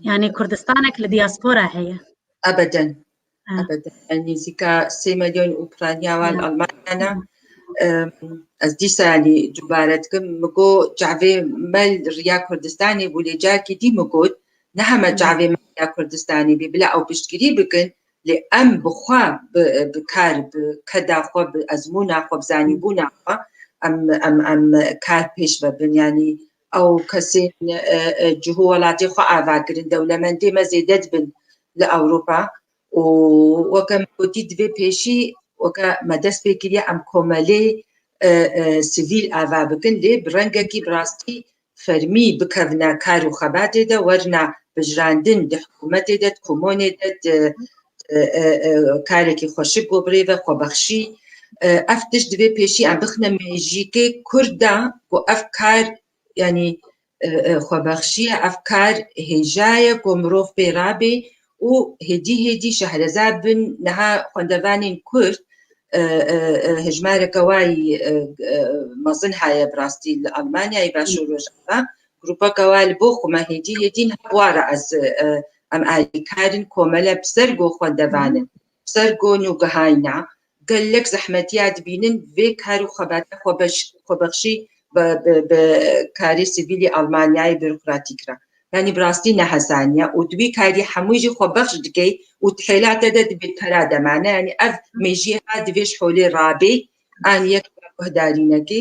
Yani Kurdistanek li diaspora heye. Ebeden. Ha. Ebeden. Yani nêzîka sê milyon û piraniya wan Ha. Almanya ne. Em, ez dîsa, yani, cubare dikim. Min got, çavê me li riya Kurdistanê bû, lê carkî dî min got, ne heme Hı. çavê me riya Kurdistanê bî, bila ew piştgirî bikin, lê em bi xwe, bi, bi kar, bi keda xwe, bi ezmûna xwe, bi zanîbûna xwe, em, em, em kar pêş ve bin. Yani, ew kesên, e, e, cihû welatê xwe ava kirin, dewlemendê me zêde dibin li Ewropa û weke min gotî divê pêşî weke me dest pê kiriye em komelê, e, e, sivîl ava bikin, lê bi rengekî bi rastî fermî bikevine kar û xebatê de, werine bijirandin di hikûmetê de, di komonê de, di, e, e, e, karekî xweşik ku bi rê ve xwebexşî, E, ev tişt divê pêşî em bixine mêjîkê Kurd de ku ev kar, yanî, e, e, xwebexşî ye, ev kar hêja ye ku mirov pê rabê û hêdî hêdî şehreza bin niha xwendevanên Kurd, e, e, e, hejmareke wayî, e, e, mezin heye bi rastî li Almanyayê başûr rojava. Grûpeke wa li Boxûm e, hêdî hêdî niha bi wa re ez, e, em alîkar in, komele bi ser go xwendevan in, bi ser go nûgihayna, gelek zehmetiya dibînin vê kar û xebata xwebeş-, xwebexşî bi, bi, bi karê sivîlî Almanyayê bürokratîk re. Yanî bi rastî nehesaniye û di wî karî hemû jî xwebexş dikey û di hêla te de dibê pera demane. Yanî ev mêjiyê ha divê ji holê rabê, an yek guhdarînekê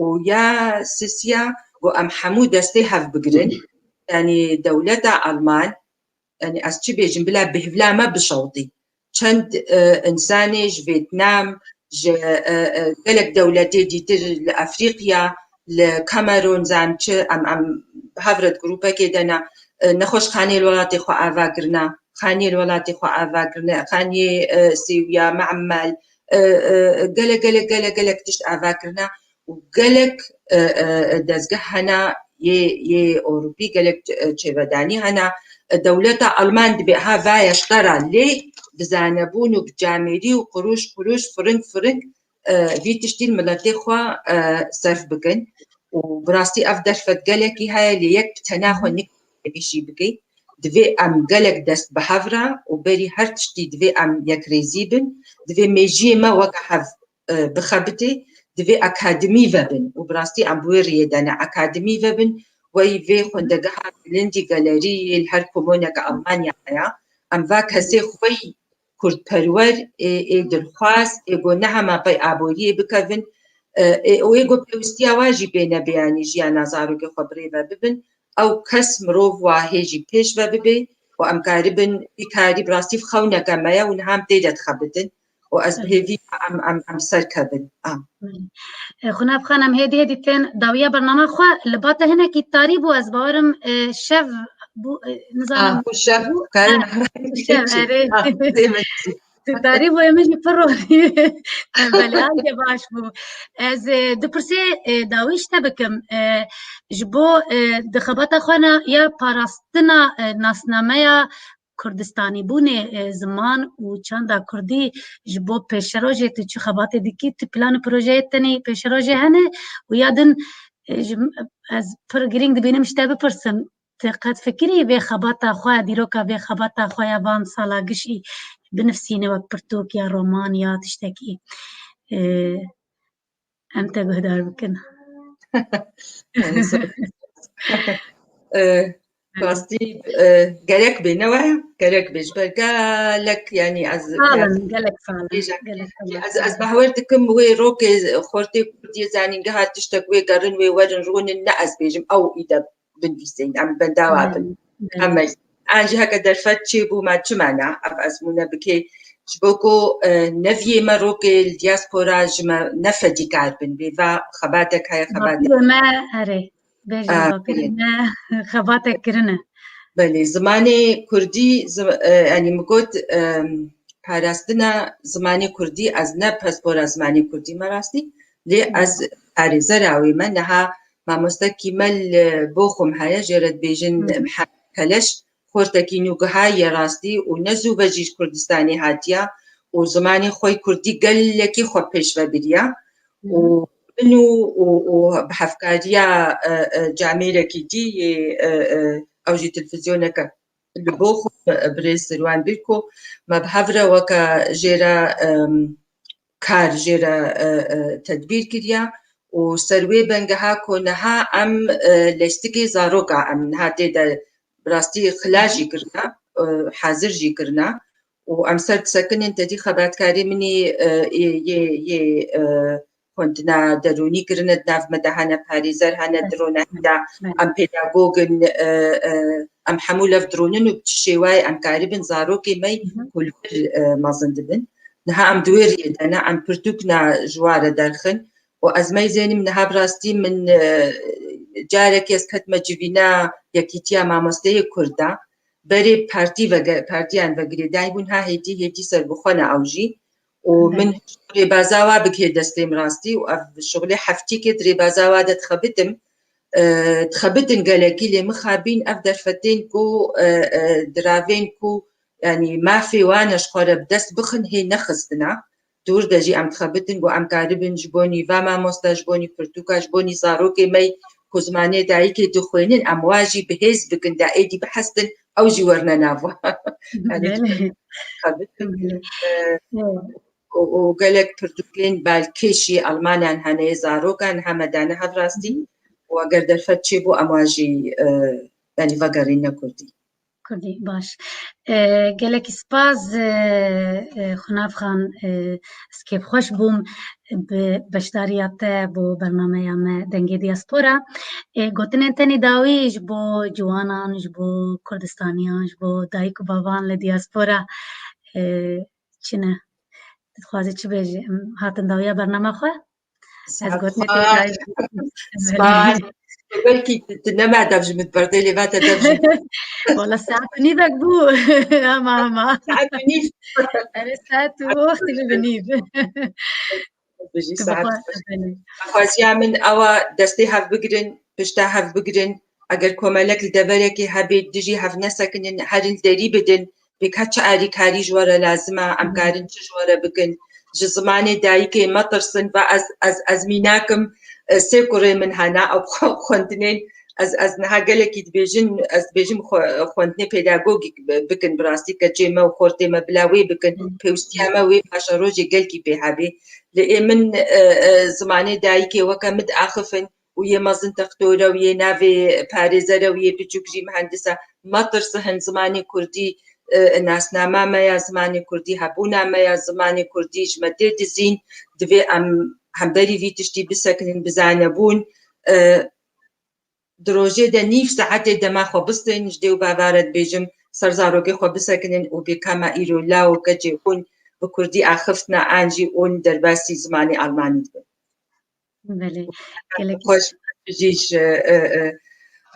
û ya sisiya ku em hemû destê hev bigirin. Yanî dewleta Alman, yanî ez çi bêjim, bila bêhvila me bişewitî. Çend, e, însanê ji Vêtnam, ji, e, e, gelek dewletê dîtir li Efrîqya, li Kamerûn, zam çi, em, em bi hev re di grûpekê de ne, e, nexweşxaneyê li welatê xwe ava kirine, xaniyê li welatê xwe ava kirine, xaniyê, e, Sêwiya, Me'mel, e, e, gelek, gelek, gelek, gelek tişt ava kirine û gelek, e, e, dezgeh hene yê, yê Ewropî, gelek, e, çêvedanî hene. E, dewleta Alman dibê ha vaya ji te re lê bi zanebûn û bi camêrî û quruş quruş, firing firing, e, vî tiştî li miletê xwe, e, serf bikin. Û bi rastî ev derfet gelekî heye, lê yek bi tena xwe nikare vî jî bike. Divê em gelek dest bi hev re û berî her tiştî divê em yekrêzî bin. Divê mêjiyê me weke hev, e, bixebitê, divê akademî vebin û bi rastî em bi wê riyê de ne, akademî vebin, wey vê xwendegeha bilindî, galerî yê li her komoneke Almanya heye. Em va kesê xwe yî kurdperwer, ê, ê dilxwaz, ê go ne hema pey aboriyê bikevin, e, ê, û ê go pêwistiya wa jî pê nebe, yanî jiyana zarokê xwe bi rê ve bibin, ew kes mirov wa hê jî pêş ve bibe û em karibin vî karî bi rastî xewneke me ye û niha em tê de dixebitin û ez bi hêvî me em, em, em ser kevin. A. E, Xunab Xanim, hêdî hêdî tên dawiya bernama xwe, li ba te hinekî tarî bû, ez bawerim, e, şev bû, e, nizanim. A, ku şev, karin. Şev, erê. A, tê me. Tarî bû, ê min jî pir ronî. Belê, anke baş bû. Ez, e, du pirsê, e, dawî ji te bikim. E, ji bo, e, di xebata xwe na, ya parastina, e, nasnameya Kurdistanîbûnê, e, ziman û çanda kurdî ji bo pêşerojê tu çi xebatê dikî, tu plan û projeyê tenê pêşerojê hene û ya din, e, ji, ez pir girîng dibînim ji te bipirsim, tu qet fikirî vê xebata xwe, dîroka vê xebata xwe ya van sala gişî binivsînî wek pirtûk ya roman ya tiştekî, e, em te guhdar bikin. E, rastî, e, gerek bê, ne waya? Gerek bê. Ji ber gelek, yanî ez, sal in, gelek sal in, bêjim, gelek sal in. Ez, ez bawer dikim wê rokê xortê Kurdiyê zanîngeha tiştek wê gerin, wê werin rûnin, ne ez bêjim, ew îde binivîsên, em bendawa bin. Em, an jî heke derfet çêbû, me çima ne ev ezmûne bikê? Ji bo ku, e, neviyê me rokê li diaspora ji me ne fedîkar bin. Bê va xebatek heye, xebatek. Bapîrê me, erê, bêjin, a, bapîrê me xebatek kirine. Belê, zimanê kurdî, zi-, e, yanî min got, e, parastina zimanê kurdî, ez ne pispora zimanê kurdî me rastî, lê ez parêzera wê me. Niha mamostekî me li Boxum heye, jê re dibêjin Mihemed Keleş, xortekî nûgihayî ye rastî û ne zû ve jî ji Kurdistanê hatiya û zimanê xwe yê kurdî gelekî xwe pêş ve biriya û min û, û, û bi hevkariya, e, e, camêrekî dî yê, e, e, ew jî televîzyoneke li Boxum, e, birêz Sirwan Bîrko, me bi hev re weke jê re, em, kar jê re, e, e, tedbîr kiriya û ser wê bengeha ku niha em, e, lêstikê zaroka em niha tê de bi rastî xila jî kirina, e, hazir jî kirina û em ser disekinin tedî xebatkarê min î, e, yê, yê, yê, e, xwendina derûnî kirine, di nav me de hene parêzer, hene di ronahî de em pedagog in, e, e, em hemû lev dirûnin û bi çi şêwayê em karibin zarokê me ku li vir, e, mezin dibin. Niha em di wê riyê de ne, em pirtûkna ji wa re derxin û ez meyzênim niha bi rastî min, e, carekê ez ketime civîna Yekîtiya Mamosteyê Kurda. Berê partî vege-, partiyan ve girêdayî bûn, ha hêdî, hêdî serbixwe ne ew jî. û min rêbaza wa bigihê destê min rastî û ev şixulê heftîkê di rêbaza wa de dixebitim. E, dixebitin gelekî lê mixabîn ev derfetên ku, e, e, diravên ku, yanî mafê wan e ji xwe re bi dest bixin hê nexistina. Dûr de jî em dixebitin ku em karibin ji bonî va mamosta, ji bonî pirtûka, ji bonî zarokê me ku zimanê dayikê dixwênin, em wa jî bi hêz bikin, da êdî bihestin, ew jî werne nav. Yanî dixebitin. E, û, û gelek pirtûkên balkêşî Almanyan hene yê zarokan, niha me dane hev rastî û eger derfet çêbû, em wan jî, e, yanî vegerîne Kurdî. Kurdî, baş. E, gelekî spas, e, e, Xunavxan, e, ez kêfxweş bûm bi beşdariya te bo bernameya me Dengê Diaspora. E, gotinên te nî dawî ji bo ciwanan, ji bo Kurdistaniyan, ji bo dayik û bavan li diaspora, e, çi ne? Dixwaze çi bêje? Em hatin dawiya bernama xwe? Ez gotinê te dayî. Spas. Belkî tu, tu nema dev ji min berdê lê vate dev ji min. Wala saet û nîvek bû. Ama, ama. Saet û nîv. Erê, saet û wextî bi nîv. Bijî, saet xweş. Xweziya min ewa destê hev bigirin, pişta hev bigirin. Eger komelek li deverekê hebê, dijî hev nesekinin, herin derî bidin. Bêka çi alîkarî ji we re lazim e, em karin çi ji we re bikin. Ji zimanê dayikê metirsin, va ez, ez, ez mînakim, e, sê kurê min hene, ew xwe-, xwendinên, ez, ez niha gelekî dibêjin, ez dibêjim xwe-, xwendinê pedagogîk bi-, bikin, bi rastî keçê me û xortê me bila wê bikin, pêwîstiya me wê paşerojê gelkî pê hebê. Lê ê min, e, e, zimanê dayikê weke min diaxifin, û yê mezin textor e û yê navê parêzer e û yê biçûk jî muhendis e. Metirsihin zimanê kurdî, e, nasnama me ya zimanê kurdî, hebûna me ya zimanê kurdî ji me tê dizîn, divê em hemberî vî tiştî bisekinin, bi zanebûn, e, di rojê de nîv saetê dema xwe bistên, ji dê û bava re dibêjim, ser zarokê xwe bisekinin û bêka me îro law û keçê hûn bi kurdî axiftina an jî hûn derbasî zimanê almanî dibin. Belê. Gelekî xweş, jî ji, e, e,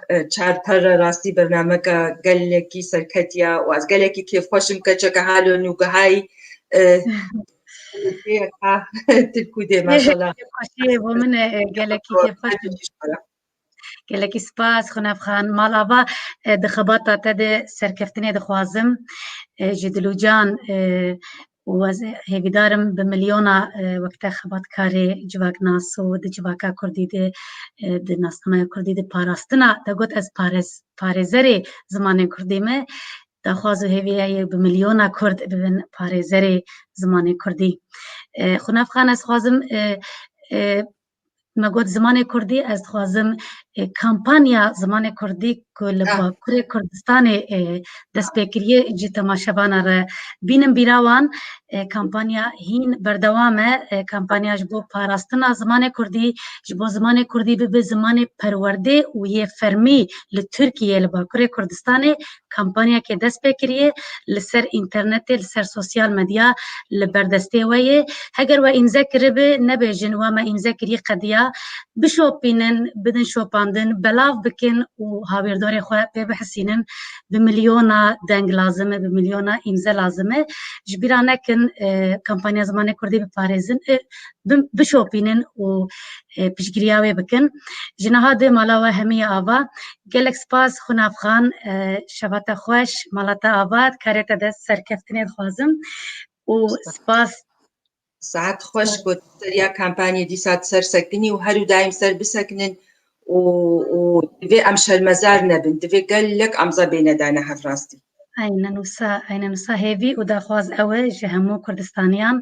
e, çar per re rastî bernameka gelekî serketiya û ez gelekî kêfxweş im keçeke halo nûgehayî, e, Tirkû dê, maşallah. Kêfxweşiyê bo min e, e, gelekî kêfxweş im. Gelekî spas, Xunevxan. Mala va, e, di xebata te de serkeftinê dixwazim. E, ji dilûcan, e, û ez hêvîdar im bi milyona, e, wek te xebatkarê civaknas û di civaka kurdî de, e, di nasnameya kurdî de parastina, te got ez parêz-, parêzerê zimanê kurdî me. Daxwaz û hêviya ye bi milyona kurd bibin parêzerê zimanê kurdî. E, Xunevxan, ez xwazim, e, e, me got zimanê kurdî, ez dixwazim, e, kampanya zimanê kurdî ku li Bakurê Kurdistanê, e, dest pê kiriye, ji temaşevana re bînim bîra wan. E, kampanya hîn berdewam e. E, kampanya ji bo parastina zimanê kurdî, ji bo zimanê kurdî bibe zimanê perwerdê û yê fermî li Tirkiyê, li Bakurê Kurdistanê, kampanyakê dest pê kiriye, li ser înternetê, li ser sosyal medya li berdestê we ye. Heger we îmze kiribe, nebêjin we me îmze kirî qediya, bişopînin, bidin şopandin, belav bikin û hawîrdorê xwe pê bihisînin, bi milyona deng lazim e, bi milyona îmze lazim e. Ji bîra nekin, e, kampanya zimanê kurdî biparêzin, e, bi-, bişopînin û, e, piştgiriya wê bikin. Ji niha dê mala we hemiye ava. Gelek spas Xunavxan, e, şeva te xweş, mala te ava, karê te de serkeftinê dixwazim. Û spas. Saet xweş got, seriya kampanyê dîsa ser sekinî û her û daîm ser bisekinin û, û divê em şermezar nebin, divê gelek amza bêne dane hev rastî. Aynen wisa, aynen wisa hêvî û daxwaz ew e ji hemû Kurdistaniyan.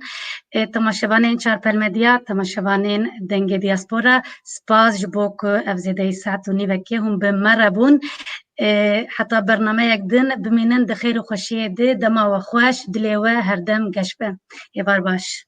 E, temaşevanên Çarpel Medya, temaşevanên Dengê Diaspora, spas ji bo ku ev zêdeyî saet û nîvekê hûn bi me re bûn. E, heta bernameyek din bimînin di xêr û xweşiyê de, dema we xweş, dilê we herdem geş be. Êvar baş.